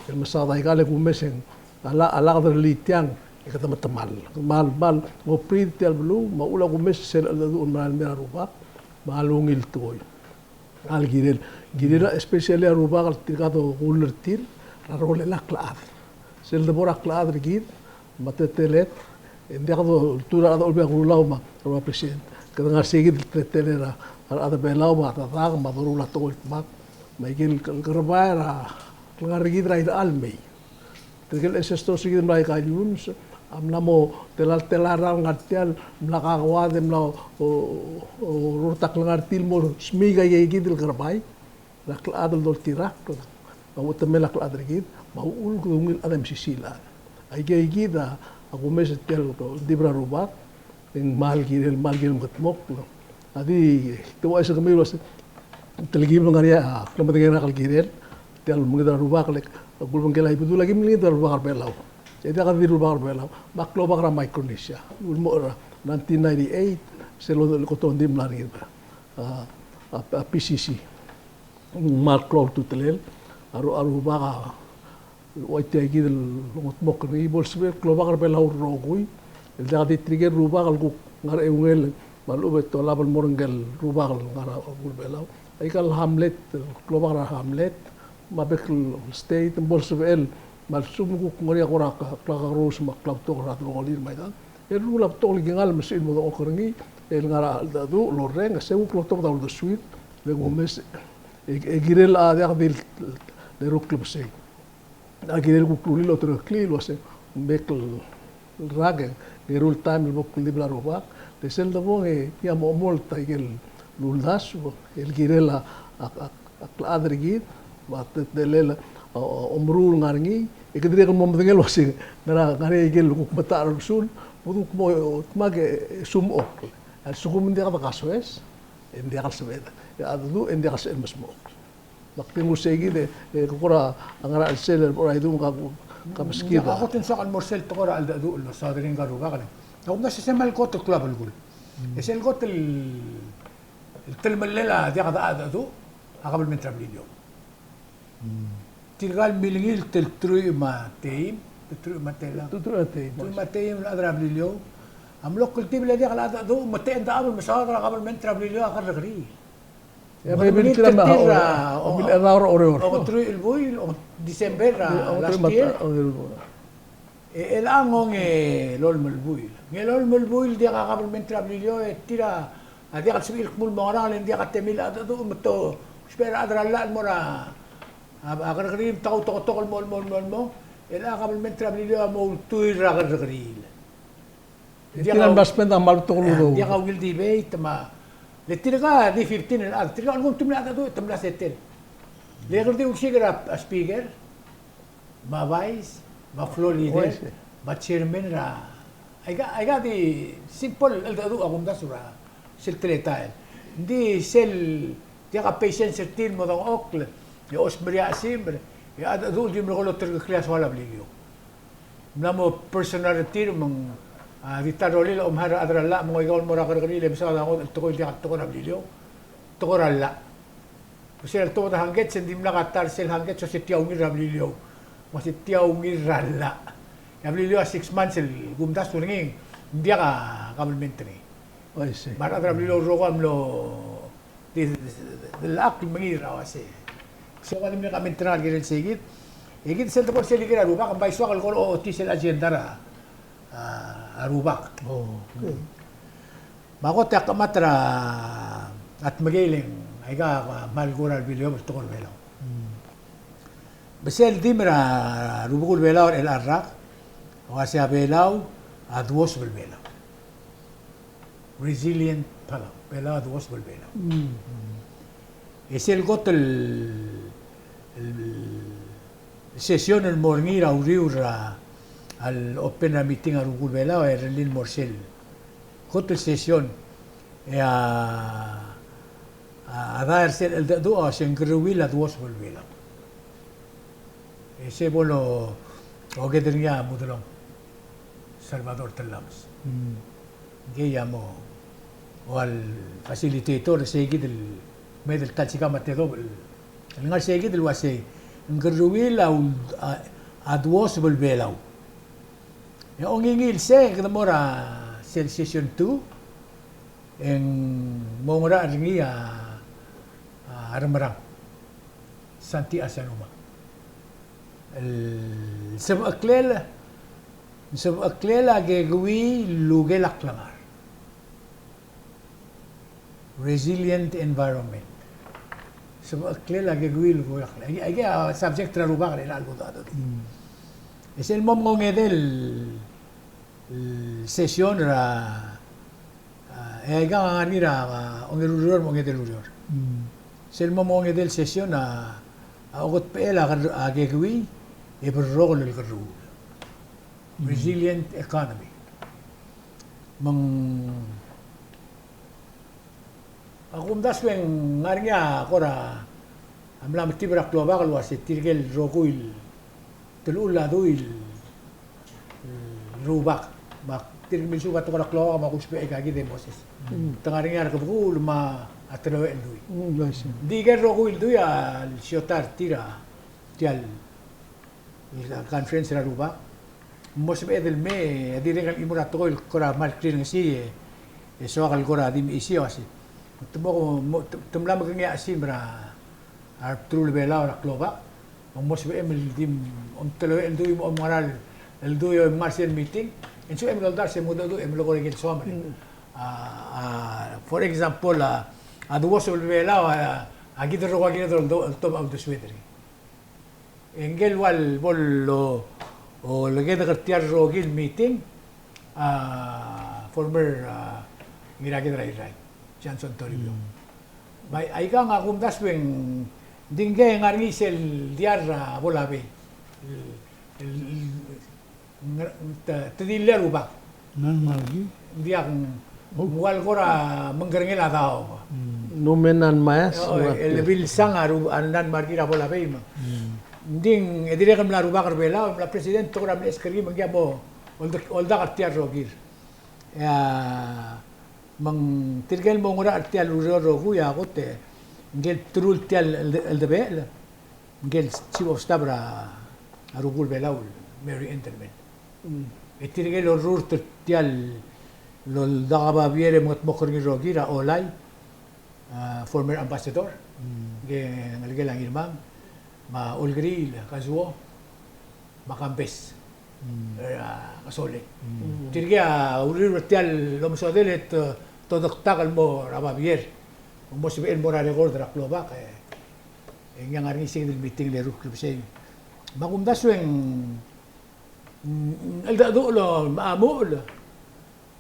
el mesaod aika el kumes e ng a la, a lak derellii tiang e kede metemall. Kmal, kmal operate tia el beluu, me a uchul a kumes sel cheldecheduch el merael mei er a Rubak, me a ungil tekoi. A le kirel, kirel a, especially a Rubak el tirka a dokull er tir er a rolel a klechad. Sel debo er a klechad er kid me a teleteled, e ng diak doltuu er a rechad er a Olbiil er a Kelulau me a rua president. Kede ngar sei kid el teletelel a, a rechad er a Belau me a dedak me a doruul a tekoi el dmak. Me aike el, el kerebai er a klengar er kid er a irechar el mei. Tirke el ancestors er kid el mla er aika el iungs a mla mo tela el, tela el rak el ngar tia el mla kakoad e mla o, o, o, orurt a klengar er tir el mo smiik aika kid el kerebai er a klechad el doltirakl, me a uchetemel a klechad er kid, me a uchul kede ungil chad e mesisiich el chad. Aika kid a, a kumes er tia el dib er a Rubak, e ng kmal kirel, kmal kirel mekedmokl. A di, te uaisei kemiu el uase, telkib el ngar er ngii a, a, klemedengei er ngak el kirel tia el mengid er a Rubak, le ak ulebengkel a Ibedul, aki mlengid er a Rubak er a Belau. E diak di Rubak er a Belau, me a klobak er a Micronesia. Ulemuchel er a nineteen ninety-eight, sel kot el di mla er ngii a, a, a P C C. Ng kmal klou a ultutelel, a Ru-, a Rubak a, ua tia kid el ngetmokl er ngii, bo lsebechel el klobak er a Belau el rokui el diak di tirke el rubak el kuk ngar er a eungel me a lechub e te olab el mo er ngike el rubak el ngar er a beluu er a Belau. Aika el hamlet, el klobak er a hamlet, me a bek el state, bo lsebechel, me a lsekum kuk ngar er ngii a kora ka-, klekakerous me a klautok er a delongelir me aika, e ruul a betok el kingall me sebechir el mo dengchokl er ngii, el ngar er a cheldecheduch, lorreng, e se kuk lotobed a uldesuir, le kumes, e, e kirel a diak di le ruk el klebesei. A kirel kuk rullii el oterekeklii el uase ng bek el rak e Ke eru el taem el bo kldibel a Rubak, le sel debong e ng mo omolt a ikel uldasu el kirel a, a, a, a klechad er kid, me a te, telel a, o, o, omeruul el ngar er ngii, e ke dirrek el mo medengei el uasei, ngera, ngar er ngii a ikel kuk metacherkesul, bo kuk mo, dmak e, e sumechokl. A lsekum ng diak de kasoes, e ng diak el sebeched. E a cheldecheduch, e ng diak el sebeched el mesmechokl. Me ak di nguu sei kid e, e, ke kora ngar er a chelsel el bo er a idung ka, ka meskid. Ng diak a kot el soak el mo er sel tekoi er a cheldecheduch el soad er ngii ngka el Rubak el. A kumdasu e sel mal kot el klou a belkul. Mm. E sel kot el, el telemellel a diak de cheldecheduch, a kabelment er a Beliliou. Mm. Tirka el milengit el teruich me a teim, teruich me a telau. Teruich me a teim. Teruich me a teim el chad er a Beliliou a mlo kldibel a diak el cheldecheduch, me te end up el mesaod er a kabelment er a Beliliou a kerrekeriil. E a bebil er tir a, o, o, o, ongeteruich el buil, o, December er a last year. E, e chelechang e lolem el buil. Ng lolem el buil, diak a kabelment er a Beliliou, e tir a diak el sebechir el kmo ng mo ngerang, le ng diak a temel a cheldecheduch, me te ousbech er a chad er a llach el mo er a, a, a kerrekeriil me te kautoketok el mo, el mo, el mo, el mo. E chelechang a kabelment er a Beliliou a mo ultuil er a kerrekeriil. Ng diak a, ng diak a ungil debate me a, le tirka di fifteen el chad, tirka a lenguu me te mla, te mla settle. Le kede di osiik er a speaker, me a vice, me a floor leader, me a chairman er a, aika, aika di simple el cheldecheduch a kumdasu er a sel teletael. Ng di sel diak a patience er tir el mo dengchokl, e osmerii a chesimer, e a cheldecheduch el di merekong el oterekeklii a soal a Beliliou. Ng mla mo personal er tir me ng, a, di ta el rolel a omechar a chad er a llach me ng oikau el mo er a kerrekeriil e mesaod a ngodech el tekoi el diak el tekoi er a Beliliou, tekoi er a llach. Me sel ltobed a hangkets e ng dimlak a ta er sel hangkets el uase tia ungil er a Beliliou, me uase tia ungil er a llach. E a Beliliou a six months el kumdasu er ngii, ng diak a kabelment er ngii. Me a rechad er a Beliliou el rokui a mlo di, di, di, di lak mengiil er a uase. Sei a ua di mle comment er ngak el kirel sei kid. E kid sel debo er sel ikel a Rubak, me bai soak el kora ochotii sel agenda er a, a, a Rubak. Oh, okay. Me a kot e ak chemat er a, a tmekeil e ng aika a kmal kora el Beliliou el tekoi er a Belau. Mm. Me sel theme er a rubekul Belau er chelecha el rak, a uase a Belau a duoseb el Belau. Resilient Palau, Belau a duoseb el Belau. Mm. E sel kot el, el session el mo er ngii er a uriul er a, el open er a meeting a rubekul Belau, e rirellii el mo er sel kot el session, e a, a, a daer sel cheldecheduch a uase ng kerruul a duoseb el Belau. E se bo lo, oked er ngii a Mudelong Salvador Tellames. Mm. Ngii a mo ua el facilitator er sei kid el, me de ta el sikam a tedobech el ngar sei kid el uase ng kerruul a, a, a duoseb el Belau. E ongingiil sei, kede mo er a sel session two, e ng mo ngar er ngii a, a remerang, Santy Asanuma. El sebecheklel, sebecheklel a kekeuii el lukel a klengar. Resilient environment. Sebecheklel a kekeuii el lukel a klengar. Aike, aike a subject er a Rubak er chelecha el bo dodu. Mm. E sel mo mengongedei el session er a, a, e aika a ngar er ngii er a, a, ongeru el ureor me a ongedei el ureor. Mm. Sel mo mengongedei el session a, a okedbechel a ker-, a kekeuii e berrokel el kerruul. Mm. Resilient economy. Me ng A kumdasu e ng ngar er ngii a kora mla metibel er a klobak el uase tirke el rokui el, telechull a dui el, el rubak. Me tirke el milsuub a tekoi er a klobak me a kusbech aika kid e Moses. Mm. Te ngar er ngii a Rekebekul me a Teleuechel el Dui. Mm, I see. Ng di ikel rokui el dui a lesiota er tir a tia el conference er a rubak. Ng mo sebeched el mei, e dirrek el chimo er a tekoi el kora kmal klirengesii, e soak el kora di mechisii el uase te mo, mo, te, te mla mekengei a chesimer a, a rebetul a Belau er a klobak. Me ng mo sebechem el di omteleuechel el dui, mo omngeral el dui e omngar sel meeting. E ng sebechem el oldars e mengedecheduch e melekoi er a ikel soam. Mm. A, a, for example, a, a duoseb el Belau, a, a kid el rokui a kired el do, el tobed a uldesued er ngii. E ngikel ua el bo lo, olekedek er tia el rokui el meeting, a former, a, Ngiraked er a Irrai, Johnson Toribiong. Mm. Me aikang a kumdasu e ng di ngii a ngar er ngii sel diar er a Bolabei. El, el, el, te, te di le rubak. Ng diak ng ua el kora mengkerengel a daob. Mm. Numen a maes, el bilsang a ru-, a Nan Markii er a Bolabei me ng di, e dirrek el mla rubak er Belau, mla president, te kora mle esker er ngii me ngii a mo oldek-, oldak er tia el rokir. E a, me ng tirke el mo ngar er tia el ureor el rokui a kot e, ngike el bdelul tia el, el, el Debechel, ngike el chief of staff er a, a rokui er Belau, Mary Enderman. Mm. E tirke el orrurt er tia el, el oldak a babier e mengedmokl er ngii el rokir a Olai, a, former ambassador, mm, ngike el ngelekel a Ngirmang, me a Olkeriil Kazuo, me a Kambes, mm, er a Kesolei. Mm. Tirke a uriul er tia el omesodel e te, te odektak el mo er a babier. Mo sebechel el mo er a record er a klobak, e, e ng ngar er ngii se kid el meeting el eru el klebesei. Me a kumdasu e ng, mm, cheldecheduch el, me a muchel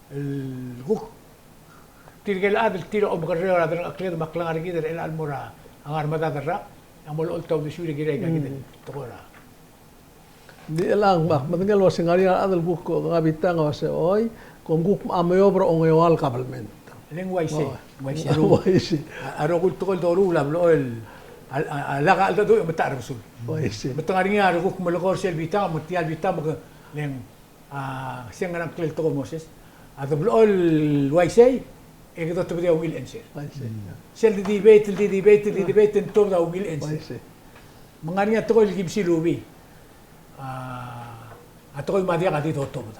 el kuk tirke el chad el tir a omekerreu er a delengchekled me a klengar er kid er chelecha el mo er a ngar er a medad el rak, a mo olecholt a uldesuir e kirel aika kid el tekoi er a. Di chelechang, me ak medengei el uasei ng ngar er ngii a rechad el kuk ngar er a bitang a uasei, oi, kom kuk mecha meob er a ongeua el kabelment. Le ng uaisei, uaisei. Uaisei. A, a rokui el tekoi el doruul a blechoel, a, a, a lak a cheldecheduch e metacherbesul. Uaisei. Me te ngar er ngii a rekuk melekoi er sel bitang, me tia el bitang me ke, le ng A, se ng ngerang ngklel tekoi, Moses. A de blechoel uaisei, e kede otobedii a ungil answer. Uaisei. Sel de debate, de debate, de debate, e ng tuobed a ungil answer. Uaisei. Me ng ngar er ngii a tekoi el kim silubii. A, a tekoi me a diak a di dotobed.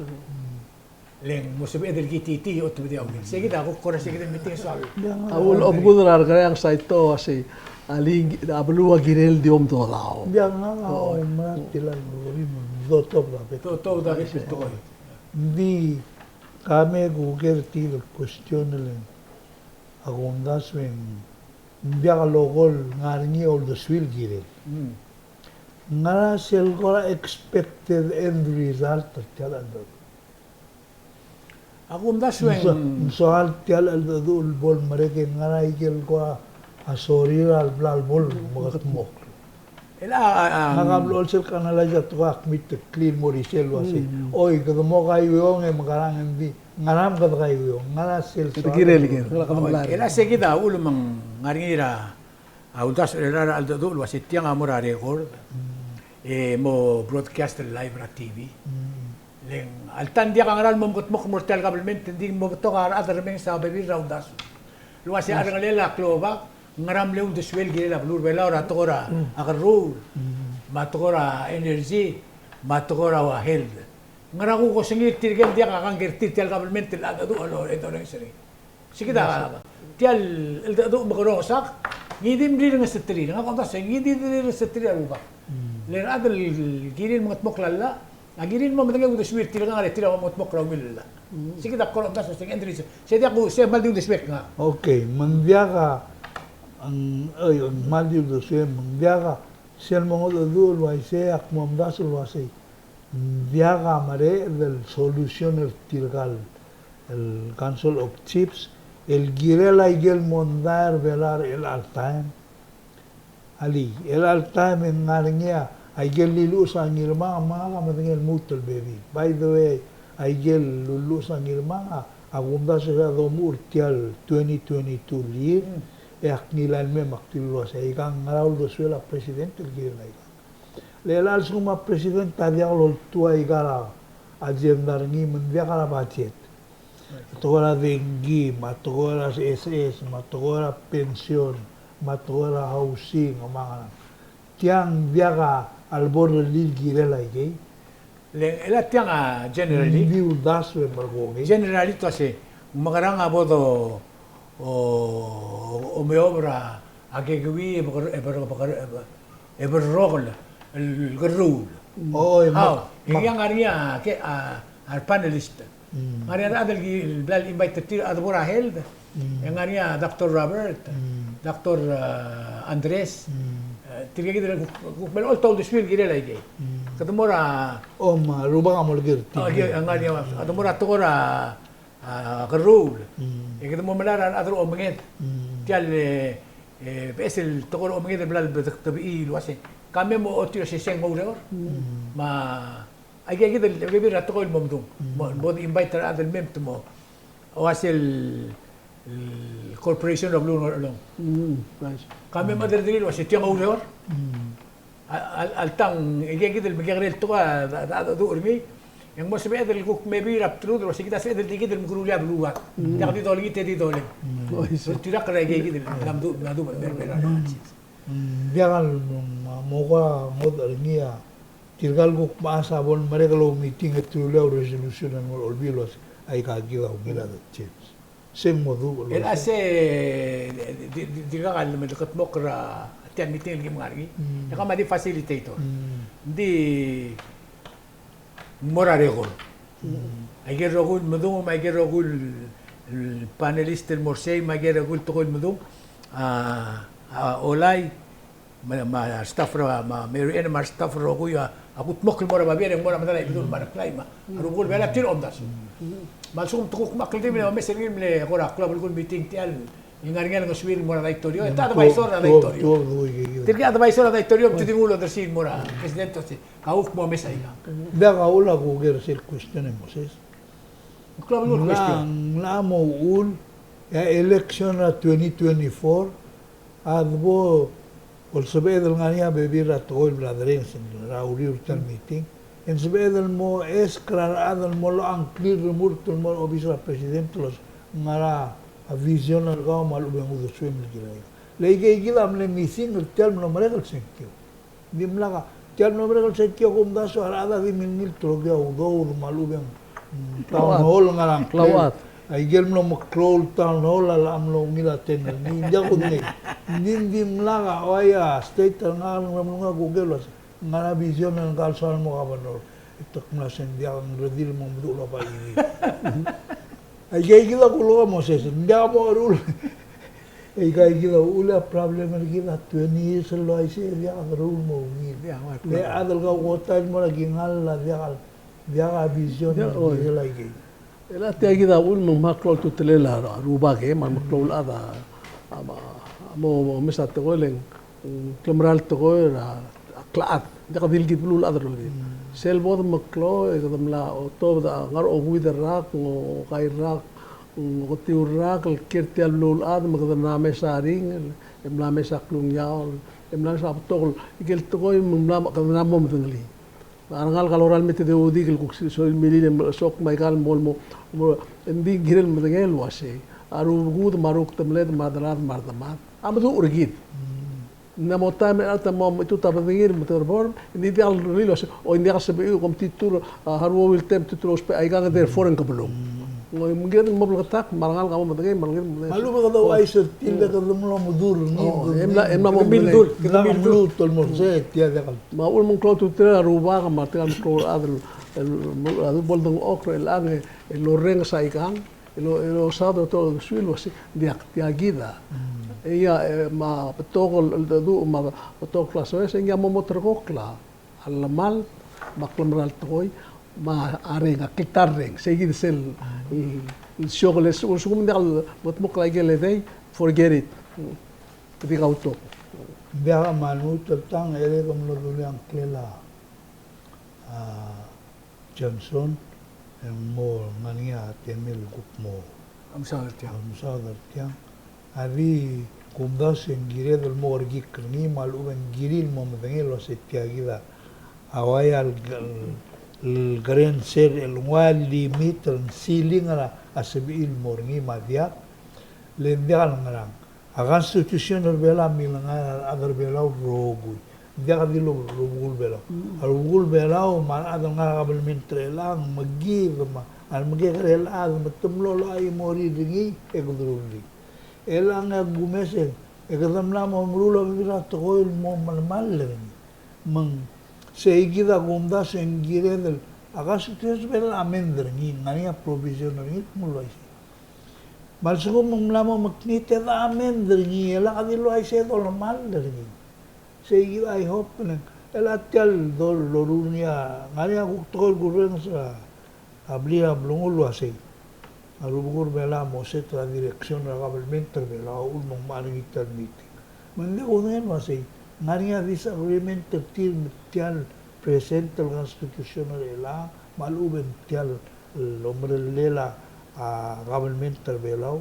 Le ng mo sebeched el kititii e otobedii a ungil. Se kid a kuk kora se kid el meeting e soal. A ulechobekul er a Rekerreang Saito a sei, a le ng, a beluu a kirel di omdodaob. Diak a, o, me a tilal lori me dotobed a bek. Dotobed a bek el tekoi. Ng di ka me kuker tia el question el, a kumdasu e ng diak a local ngar er ngii a uldesuir el kirel. Mm. Ngera sel kora expected end result er tia el cheldecheduch? A kumdasu e ng so-, ng soal tia el cheldecheduch el bo lemerek e ngera ikel kora a sorir a lebla el bo lemekedmokl. El a, a, a, ngak a mlo olsel kanalais a tekoi a kmiteklir el mo er isei el uasei. Mm. Oi, kede mo kaiueong e mekerang, e ng di, ngera me kede kaiueong, ngera sel soal. Kede kirel, kirel. El a se kid a uchul me ng ngar er ngii er a, a uldasu er a cheldecheduch el uasei tiang a mo er a record. Mm. E mo broadcast el live er a T V. Mm. Le ng alta ng diak a ngera el mo mekedmokl el mo er tia el kabelment, ng di mo betok a rechad el remenges a bebil er a uldasu. El uasei a rengelel a klobak, ngera mle uldesuel el kirel a beluu er a Belau er a tekoi er a kerruul, me a tekoi er a energy, me a tekoi er a health. Ngera kuk osengir tirke el diak a kangkei er tir tia el kabelment el cheldecheduch el orrenges er ngii. Se kid a, tia el cheldecheduch me ke rongesak, ngii di mrirengeseterir, ngak a omdasu e ngii di rirengeseterir a rubak. Mm. Le rechad el kirir el mengedmokl a llach, a kirir el mo medengei a uldesuir tirkang e tir a mo mengedmokl er a ungil el llach. Mm. Se kid a kora omdasu e se ng end result. Se diak ku, se kmal di uldesuek ngak. Okay, me ng diak a, ng, oi, ng kmal di uldesuek, me ng diak a, sel mo cheldecheduch el uaisei, ak mo omdasu el uasei. Ng diak a mereched el solution er tirka el Council of Chiefs el kirel a ikel mondai er Belau er chelecha el taem. Alii, chelecha el taem e ng ngar er ngii a ikel liluches a Ngirmang, me ngak a medengei el lmuut el bebil. By the way, a ikel luluches a Ngirmang a, a kumdasu e se a domuchel er tia el twenty twenty-two el year, e ak ngilai el mei me ak dilu el uasei, aikang ngera uldesuel a president el kirel aikang. Le chelecha el lsekum a president a diak loltuu aika el agenda er ngii me ng diak er a budget. A tekoi er a dengki, me a tekoi er a S S, me a tekoi er a pension, me a tekoi er a housing, me a ngerang. Tiang diak a lebo er a rellii el kirel aikei. Le chelecha tiang a generally. Ng di uldasu e merekong e. Generally te uasei, mekerang a bo do, o, omeob er a a kekeui e ber-, e ber-, e ber-, e berrokel el kerruul. Oi, hau, me, e ng ngar er ngii a, ke, a, a re panelist. Mm. Ngar er ngii a rechad el ki, el bla le invite er tir a de bo er a health. Mm. E ng ngar er ngii a Doctor Robert, mm, Doctor, a, Andres. Mm. E, tirke kid el kuk, kuk melecholt a uldesuir el kirel aikei. Mm. Kede mo er a, o, me a rubak a mo olekoi er tir. A, ngar er ngii a, kede mo er a tekoi er a, a, kerruul. Mm. E kede mo melai er a rechad er a omenged. Mm. Tia el, e, beches el tekoi er a omenged el bla lebedetebii el uase, ka mei me ochotii el uase se ng oureor. Mm. Me a, aika kid el bebil er a tekoi el mo medung. Mm. Mo, mo di invite er a rechad el mei me te mo uase el, el corporation er a beluu er a Ngerchelong. Mm, nice. Ka mei me a derederir el uase tiang a oureor. Mm. A, a, alta ng, aika kid el mekekerei el tekoi a, a, a, a, a, er ngii. E ng mo sebeched el kuk maybe er a bdelud el uase kid a sebeched el di kid el mekeruul a beluad. Mm. Diak di dolengit e di doleng. Mm. Oi, se. Tirka er aika kid el mla mdu, mla mdu, mla mdu. Mm. Mm, diak el mo, mo ua ngodech er ngii a tirka el kuk mechas a bo lemerek el oumeeting e te rullii a resolution el mo er a Olbiil el uase aika kid a ungil a change. Se ng mo duubech el uase. E a se, di, di, di, dirkak el me de kldmokl er a tia el meeting el kim ngar er ngii. Mm. E kemam a di facilitator. Mm. Ng di mo er a record. Mm. Aike el rokui el medung, me aike el rokui el panelist el mo er sei, me aike el rokui el tekoi el medung. A, a, Olai, me, me a staff er a, me a Mary Ann, me a staff er a rokui a, a kudmokl el mo er a babier, e ng mo er a medal a Ibedul me a Reklai, me a rubekul Belau, tir a omdasu. Me a lsekum te kuk mle kldibel e omes er ngii el mle kora klou a belkul meeting tia el ngar er ngii a lengesuir el mo er a daitorio, e te advisor er a daitorio. Tirke el advisor er a daitorio, me te di nguu el odersii el mo er a president el uase, ka kuk mo omes aika. Diak a uchul a kuker sel question e Moses. Ng klou a belkul question. Ng mla mo uchul, e a election er a twenty twenty-four, a debo olsebeched el ngar er ngii a bebil er a tekoi el bla derrenges er a uriul er tia el meeting. E ng sebeched el mo ask er a rechad el mo locha ngklir el remurt el mo er a obis er a president el uase ngera a vision er kau me a lechub e ng uldesuem el kirel aika. Le aika kid a mle missing er tia el mlo merek el sengkio. Ng dimlak a, tia el mlo merek el sengkio a kumdasu a rechad a di milngilt el okiu a udoud me a lechub e ng, mm, town hall ngar er a ngklel. Aike el mlo meklou el town hall a locha mlo ungil a tengel. Ng diak kudengei. Ng di, ng dimlak a, ua ia state er ngak el mlo ngar er ngii a kuker el uase ngera a vision er ngka el soal mo governor. E te kmo se ng diak, ng redil el mo meduch el oba ibil. Aika kid a kulekoi a Moses, ng diak mo cheruul. Aika kid a uchul a problem er kid a twenty years el uaisei e diak deruul el mo ungil. Diak, me a, le a chad el kau kotai el mo er a kingall a diak, diak a vision, diak, oi, el kirel aike. E le tia kid a uchul me ng mla klou a ultutelel a rubak e, me a meklou el chad a, a, a mo, mo mes a tekoi el ng, ng klemera el tekoi er a klechad. Ng diak di el kid beluulechad el rolel. Mm. Sel bo de meklou, e kede mla otobed a ngar er a okeuid el rak, ng okai el rak, ng oketiu el rak, el kiei er tia el beluulechad, me kede mla mes a ringel, e mla mes a klungiaol, e mla mes a betok el, ikel tekoi me ng mla, kede mla mo medengelii. A rengalek a lorael me te di oudik el kuk soal milil e mlechesokl me aika el mo, mo, mo, e ng di kirel medengei el uasei a rubekuk me a rukdemeled me a delad me a redemad a meduch er kid. Mm. Ng mo taem e a ta mo, mo itut a bedengir me te bo er, e ng di diak el rirellii el uasei, o ng diak el sebechiu, kom titur a, a, haruoui el taem titur a ousbech aikang, therefore ng kebelung. Mm. Ng, me kede mo bleketakl, me a rengalek a mo medengei, me a rengalek a mo medengei. Me a lechub e kede ouchais er tir e kede mlo meduch er ngii. O, e mla, e mla mo medengei. Kede mla meduch el mo er sei, tia diak el. Me a uchul me ng klou a ultutelel a rubak, me tirka el meklou el chad el, el, el bo ledengchokl er chelechang, e, el orrenges aikang, el o, el osaod er a betok el uldesuir el uasei, ng diak, tia kid a. Mm. E ia, e, me a betok el, el cheldecheduch, me a betok el klasoes, e ng ia mo mo terrekokl a a llemalt, me a klemerang el tekoi, me a reng, a kltarreng, sei kid sel, mm, el siokel, el se-, sekum ng diak el mekedmokl a ikel edei, forget it. Kede kautok. Ng diak a manut el tang, e dirrek el mlo dulii a ngklel a, a, Johnson, e ng mo ngar er ngii a temel el kuk mo. A mesaod er tiang. A mesaod er tiang. A di kumdasu e ng kired el mo kerekikl er ngii me a lechub e ng kirir el mo medengei el uasei tia kid a ua ia el, el, el keren sel, el ua ia el limit el ceiling er a sebechir el mo er ngii me a diak, le ng diak el ngerang. A constitution er Belau a milengai er a rechad er Belau el rokui. Ng diak di el rubekul Belau. Mm. A rubekul Belau me a rechad el ngar er a kabelment er chelechang me kid me a remekekerei el chad me te mlo locha chimorir er ngii e kede rullii. Chelechang e a kumes e kede mla mo meruul a bebil er a tekoi el mo melemall er ngii. Me ng sei kid a kumdasu e ng kired el, a constitution er Belau a amend er ngii, ng ngar er ngii a provision er ngii el kmo uaisei. Me a lsekum ng mla mo mekngit e de amend er ngii, e lak di uaisei e dolemall er ngii. Sei kid, I hope, le ng Chelecha tia el do-, loruul er ngii a, ngar er ngii a kuk tekoi el kurrenges er a, a blil a belngel el uasei, a rubekul er a Belau a mo set er a direction er a government er a Belau a uchul me ng mla er ngii tia el meeting. Me ng diak kudengei el uasei, ngar er ngii a disagreement er tir me tia el present el constitution er chelechang, me a lechub e ng tia el omerellel a, a government er a Belau.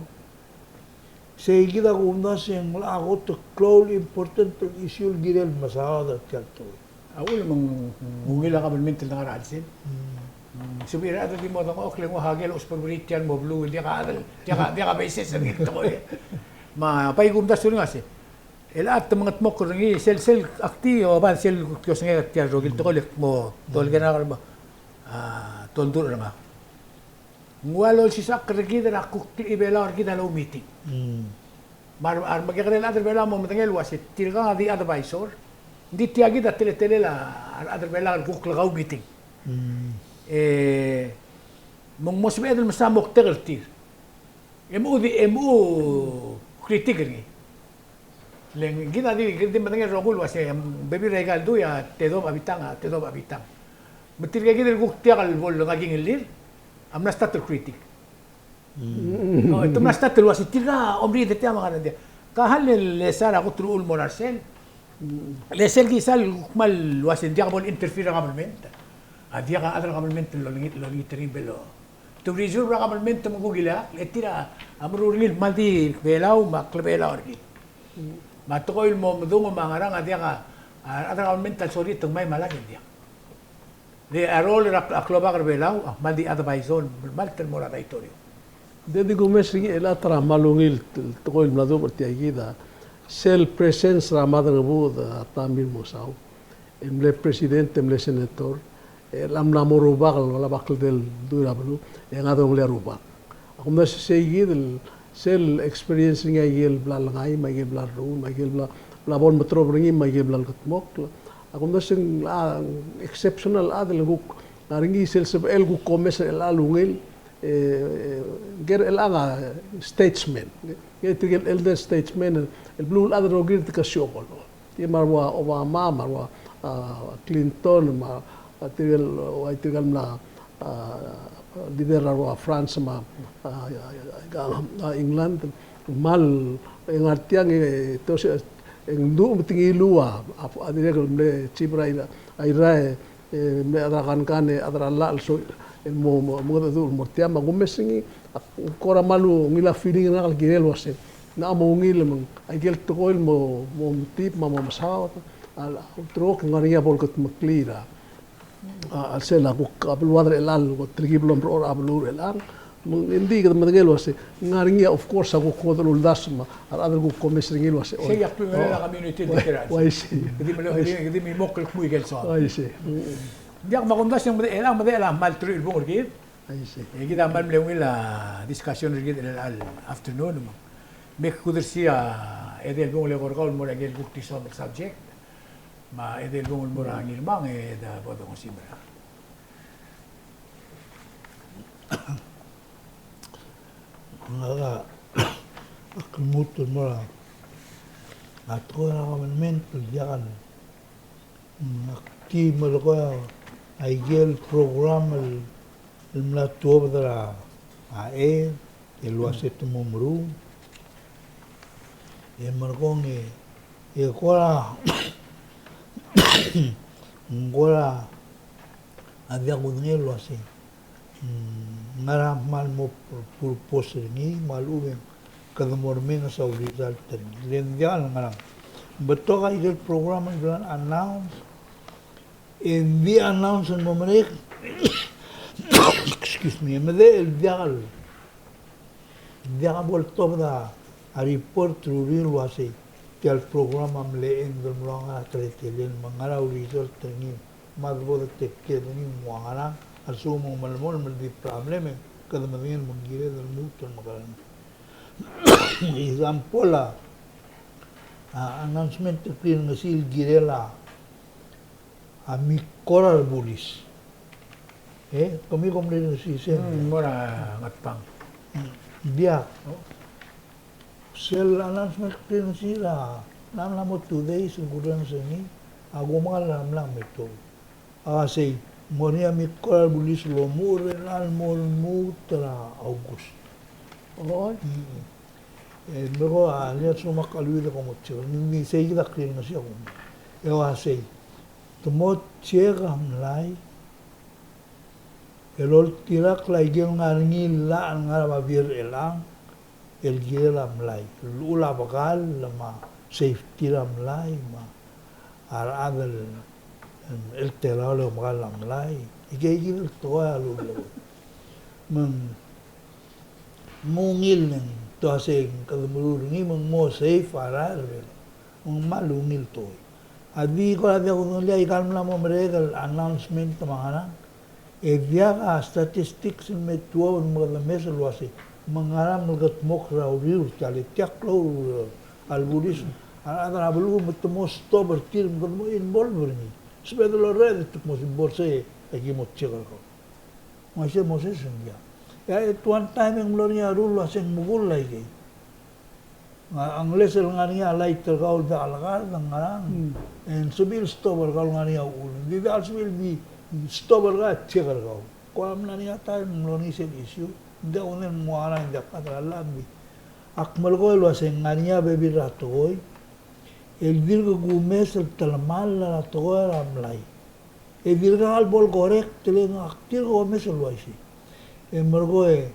Sei kid a kumdasu e ng locha kot el klou el important el issue el kirel mesaod er tia el tekoi. A uchul me ng ungil a government el dengar er a chelsel. Mm. Mm, sebechir a rechad el di mo dengchokl e ng ua ngike el ousbech er tia el mo beluu, diak a chad el, diak a, diak a basis er ngii el tekoi. Me a bai kumdasu er ngii a sei. Chelecha te mengedmokl er ngii, sel, sel ak di oba sel kuk di osengek er tia el rokui el tekoi el mo, tolekoi er ngak el mo, a, toldurech er ngak. Ng ua lolsisechakl er kid er a kuk klechibelau er kid a loumeeting. Mm. Me a re, a remekekerei el chad er Belau a mo medengei el uasei, tirkang a di advisor. Ng di tia kid a teletelel a rechad er Belau el kuk le kaumeeting. Mm. E, me ng mo sebeched el mesa moktek er tir. E mochu di, e mochu critic er ngii. Le ng kid a di, kid a di medengei el rokui el uasei, bebil er aika el dui a tedobech a bitang, a tedobech a bitang. Me tirke kid el kuk diak el bo lengai a kingellir, a mla start el critic. Mm. O, te mla start el uasei, tirka a omriid er tia me a ngerang tia. Ka hal el lesal a kot el uchul el mo er a rsel. Mm. Le sel kisal kmal uasei ng diak bo le interfere er a government. A diak a chad er a government el olengit, olengit er ngii el bo le Te reserve er a government me ng kuk ileakl, e tir a meruul er ngii el kmal di Belau me a klebelau er kid. Me a tekoi el mo medung me a ngerang a diak a, a rechad er a government a lsorir e te ngmai me a lak e ng diak. Le a role er a, a klobak er Belau a kmal di advisor el malt el mo er a daitorio. Ng di kumes er ngii el a ta er a kmal ungil el tekoi el mla duubech er tia kid a sel presence er a Maderangebuked a Tommy Remengesau. E mle president, e mle senator, e chelecha mla mo rubak el, el bla kldei el dui er a beluu, e ng ngar er ngii a rubak. A kumdasu sei kid el, sel experience er ngii a ikel bla lengai, me a ikel bla lruul, me a ikel bla, bla bo lemeterob er ngii, me a ikel bla lekedmokl. A kumdasu ng, a, exceptional chad el kuk, ngar er ngii sel sebechel kuk omes er chelecha el ungil, e, e, ker chelecha a statesman. Ngii tirke el elder statesman, el, el beluulechad el rokir el di kasiokol. Tirke me a rua Obama, me a rua, a, Clinton, me a, a, tirke el, ua tirke el mla, a, leader er a rua France, me a, a, a, a, England, kmal ngar tiang e, te ose, e ng duubech me te ngiluu a, a, a dirrek el mle chief er a Irrai, a Irrai, e, e, mle chad er a kankan, e, chad er a llach el soal, el mo, mo, mo mengedecheduch el mo er tiang, me a kumes er ngii, a, kora kmal ungil a feeling er ngak el kirel el uasei. Ng mo ungil me ng, a ikel tekoi el mo, mo metip, me a mo mesaod, a, a ulterekokl ng ngar er ngii a bo lekedmeklii er a, a, a sel a kuk, a beluad er chelechang, ko telkib el omerechorech a beluu er chelechang, Me ng di kede medengei el uasei, ng ngar er ngii a, of course, a kuk ngodech el uldasu me a rechad el kuk omes er ngii el uasei. Sei a klengelel a community el di ker a. Uaisei. Kede mle, kede mle mokl el kmo ikel soam. Uaisei. Ng diak me a kumdasu e ng medechel, medechel a kmal teruich el bung er kid. Uaisei. E kid a kmal mle ungil a discussion er kid er chelecha el afternoon. Me ak kudersii a edei el bung el eko er kau el mo er a ikel kuk di soam el subject. Me a edei el bung el mo er a Ngirmang e de bo dongesii me er a Ngak a lmuut el mo er a tekoi er a government el diak el, mm, ak di melekoi a ikel program el, el mla tuobed er a, a, e, el uasei te mo meruul. E merekong e, e kora, kora a diak kudengei el uasei. Mm, ngera a kmal mo pur-, purpose er ngii, me a lechub e ng kede mo remenges a result er ngii. Le ng diak el ngerang. Betok a ikel program el bla announce, e ng di announce el mo merek. Excuse me, e medechel el diak el Diak bo ltobed a report er a uriul el uasei tia el program a mle end el mlo ngar er a teletelel me ng ngar er a result er ngii me a debo de take care er ngii me ng ua ngerang, a lsekum ng melemolem el di problem e kede medengei el me ng kired el lmuut el mekerang. Example a, a announcement er a clearance el kirel a a mle kora rebulis. E, kemiu kom mle sisel. Mm, mo er a Ngatpang. Mm, diak. Oh. Sel announcement er a clearance er a, ng mla mo two days el kurrenges er ngii. A kumekall er a mlak me tuobed. A uasei, ng mo er ngii a mekngit el bulis el omuchel er chelechang el mo lmuut er a August. Oi. Mm. E, me ko a, le soak el kuk di ko mo check. Ng di sei kid a clear er ngii a sei a kumdasu. E uasei, te mo check a mlai el oltirakl a ikel ngar er ngii el llach el ngar er a babier er chelechang, el kirel a mlai, llechul a bekall me a safety er a mlai, me a rechad el, el telaol e omekall a mlai, ikei kid el tekoi a lullekoi. Me ng ungil e ng te uasei kede meruul er ngii me ng mo safe a rael er a Belau. Me ng kmal ungil tekoi. A di ko er a diak kudengelii a ikal mla mo merek el announcement me a ngerang. E diak a statistics el me tuobed me kede mes el uasei me ng ngera a melekedmokl er a uriul er tia el, tia klou el bulis a rechad er a beluu me te mo stop er tir me kede mo involve er ngii. Sebeched el orreched e te mo involve, sei a ki mo check er kau. Me uaisei, Moses, ng diak. E at one time e ng mlo er ngii a rule el uasei ng mekull a ikei. Ng, unless el ngar er ngii a light er kau el diak lekard, ng ngerang, e ng sebechir el stop er kau el ngar er ngii a uchul. Ng di diak el sebechir el di stop er kau e check er kau. Ko a mla er ngii a taem el mlo er ngii sel issue. Ng diak kudengei el mo ngerang, ng diak a ta er a llach, ng di. Ak melekoi el uasei ng ngar er ngii a bebil er a tekoi el dirk kumes el telemall er a tekoi er a mlai. E dirkak el bo le correct, le ngak tirka el omes el uaisei. E merekong e,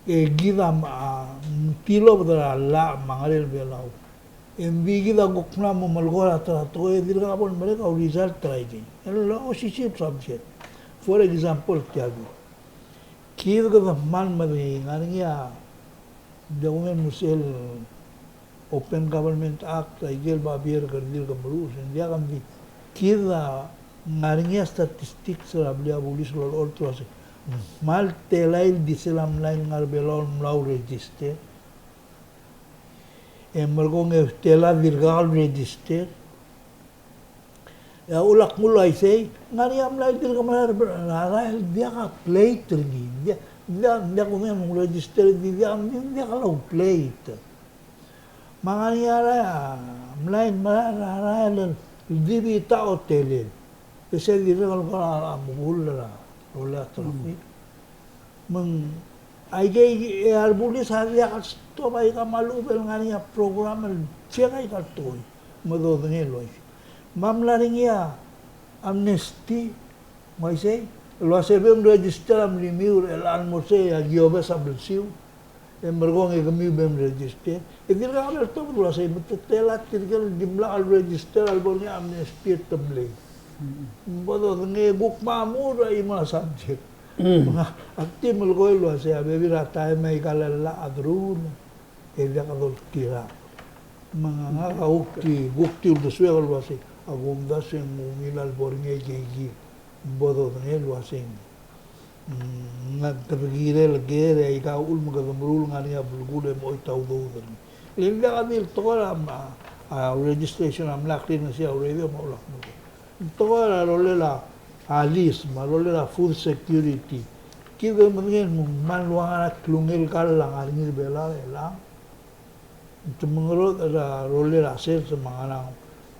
e kid a, a, tilobed er a llach me a ngerel Belau. E ng di kid a kuk mla mo melekoi er a ta er a tekoi, e dirkak bo lemerek a result er a ikei. El osisiu el subject. For example, tia kid. Kid kede kmal medengei, ng ngar er ngii a, diak kudengei el mo sel Open Government Act, a ikel babier el kede dirk meruul, e ng diak, ng di kid a ngar er ngii a statistics er a blil a bulis el olecholt el uasei ng kmal telael el di sel a mlai el ngar er a Belau el mla register. E merekong e tela dirkak el register. E a uchul ak nguu el uaisei, ng ngar er ngii a mlai el dirk merael er a rael el diak a plate er ngii. Diak, diak, diak kudengei el mo register, di diak, di diak lau plate. Me ng ngar er ngii a rael, mlai el merael er a rael el di bita a hotelel. E sei dirrek el kora meruul er a rolel a traffic. Me ng, aikei, e a rebulis a diak el stop aika me a lechub el ngar er ngii a program el check aika el tekoi. Me dodengei el uaisei. Me a mla er ngii a amnesty, me uaisei, el uasei bem register a mlimiu er chelechang el mo er sei a kiobes a blsiu. E merekong e kemiu bem register. E dirkak el tobed el uasei me te tela tirke el dimlak el register a lebo er ngii a amnesty e te mlei. Bo dodengei, kuk mo mur a chimo el subject. Me ngak, ak di melekoi el uasei a bebil er a taem e aika el llach a deruul e diak doltirakl. Me ngak a kuk di, kuk di uldesuek el uasei a kumdasu e ng ungil a lebo er ngii a ikei kid. Bo dodengei el uasei ng, kede kirel ker e aika uchul me kede meruul, ng ngar er ngii a belkul e mo choit a udoud er ngii. Le ng diak di el tekoi er a, a, registration a mla clear er sei a radio me a ulak mo. Ng tekoi er a rolel a, a lease, me a rolel a food security. Kid a medengei el kmal ua ngera a klungel el kall a ngar er ngii er Belau er chelechang. Te mengerodech er a rolel a sales me a ngerang.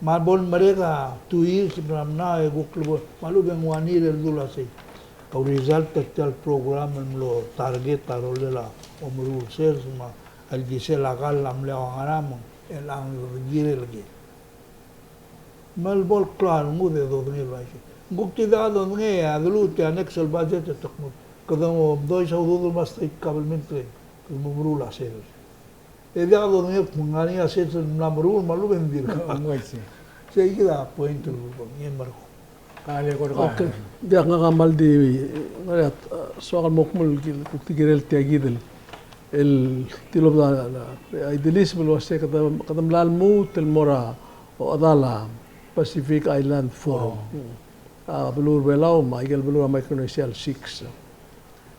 Me a bo lemerek a two years er a mla e kuk lebo, me a lechub e ng one year el dul a sei. A result er tia el program el mlo target a rolel a omeruul sales me a ildisel a kall a mle ua ngerang me ng chelechang el kirel ker. Me a lebo el klou a rengud e dodengei el uaisei. Ng kuk di diak dodengei a deluut e a next el budget e te kmo kede mo omdois a udoud el mo er a state government e kede mo meruul a sales. E diak dodengei el kmo ng ngar er ngii a sales el mla meruul me a lechub e ng dirkak. Ng uaisei. Sei kid a point el kuk ngii el merekong. Okay. Diak, ngak a kmal di, ngak a, soak el mo kmo kuk di kirel tia kid el, el tilobed a, a, a idealism el uasei kede, kede mla lmuut el mo er a, a chedal a Pacific Island Forum. A beluu er a Belau me a ikel beluu er a Micronesia el six.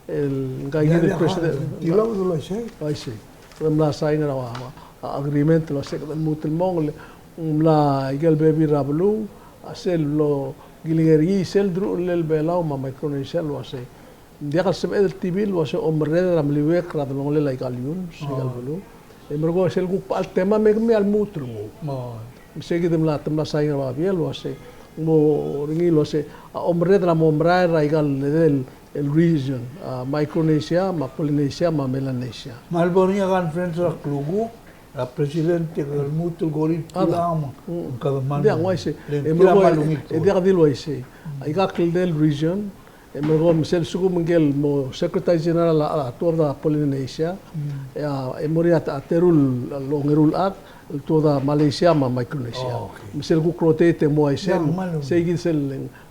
El ngka kid el president. Tilobed el uaisei. Uaisei. Kede mla sign er a, a, a agreement el uasei kede lmuut el mong, le ng mla ikel bebil er a beluu a sel lo kilengei er ngii sel deruchellel Belau me a Micronesia el uasei ng diak el sebeched el tibil el uasei omerreder a meliuekl er a delongelel aika el iungs, aika el beluu. E merekong e sel kuk becha el temam e kemiu a lmuut el nguu. Me sei kid a mla, te mla sain er a babier el uase, mo er ngii el uase, a omerreder a mo merael er aika el, el, el region, a Micronesia, me a Polynesia, me a Melanesia. Me a lebo er ngii a conference er a klukuk, a president e ke lmuut el kora tir a, mm, ng kede mla. Ng diak, ng uaisei. Le ng tir a mla ungil. E diak di el uaisei. Aika el kldei el region, e merekong me sel lsekum ngike el mo Secretary General a, a tuobed a Polynesia, e a, e mo er ngii a teru el ongeru el chad el tuobed a Malaysia me a Micronesia. Oh, okay. Me sel kuk rotate e mo uaisei. Sei kid sel,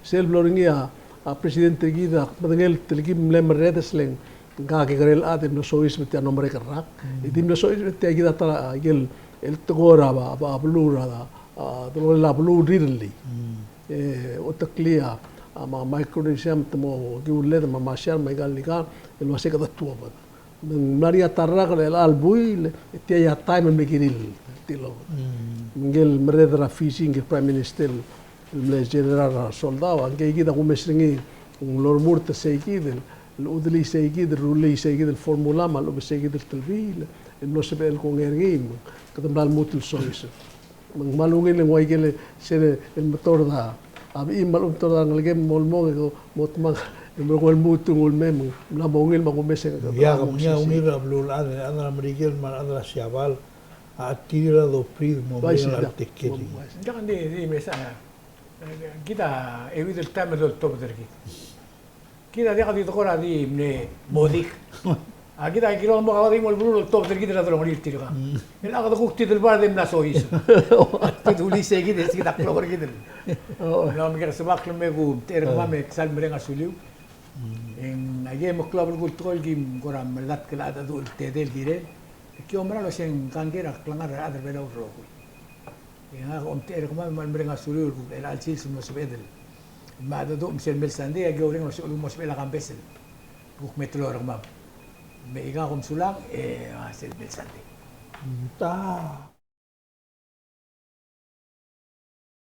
sel blo er ngii a, a president er kid a medengei el telkib el mle merreder sel ngka a kekerei el chad e mlo soiseb er tia el mlo merek el rak. E di mlo soiseb er tia kid a ta, a, ikel, el tekoi er a, a, a beluu er a, a, delongelel a beluu el rirellii. E oteklii a, a, me a Micronesia me te mo kiuled me a Marshall me aika el ikang el uase kede tuobed. Me ng mla er ngii a ta el rak er chelecha el buil, e tia a taem el me kirir el tilobed. Me ngike el merreder er a Fiji, ngike el Prime Minister el mle general er a soldau, a ngke kid a kumes er ngii el ormurt er sei kid el, el chudelii sei kid el, rullii sei kid el formula me a lechub e sei kid el telbiil el mlo sebechel el kongei er ngii, me kede mla lmuut el soiseb. Me ng kmal ungil e ng ua ikel sel, el metored a, a bechim me a lechub e metored a ngelekem el mo, el mo, e mo tmang, e merekong el lmuut el nguu el mei, me ng mla mo ungil me a kumes e ng. Ia, kede mo ungil, ungil er a beluulechad, a rechad er a Merikel me a rechad er a Siabal a chetil a dobrir el mo mereng a tekoi. Ng diak, ng di, di mesa, e, kid a euid el taem el oltobed er kid. Kid a diak di tekoi er a di mle modik. A kid a kilong mo kau a di mo el beluu el oltobed er kid er a delongelir tirka. Mm. El chad a kuk di delbar e de mla soiseb. Di dulii sei kid e se kid a klou er kid el. Oh. Mla mekekerei, sebechek el me kumtechei er kemam e ksal mereng a suliu. Mm. E ng aike el meklou a belkul el tekoi el kim kora melatk el cheldecheduch el tedei el kirel. E ki oumera el uase ng kangkei er a klengar er a rechad er a Belau el rokui. E ngak a omtechei er kemam me a mereng a suliu el kuk chelecha el sils el mo sebeched el, me a cheldecheduch me sel mei el sandei, e aki oureng el uase ng mo sebechel a kambes el kuk me teloi er kemam. Me ngak a kom sulang, e, a, sel mei el sandei. Ta.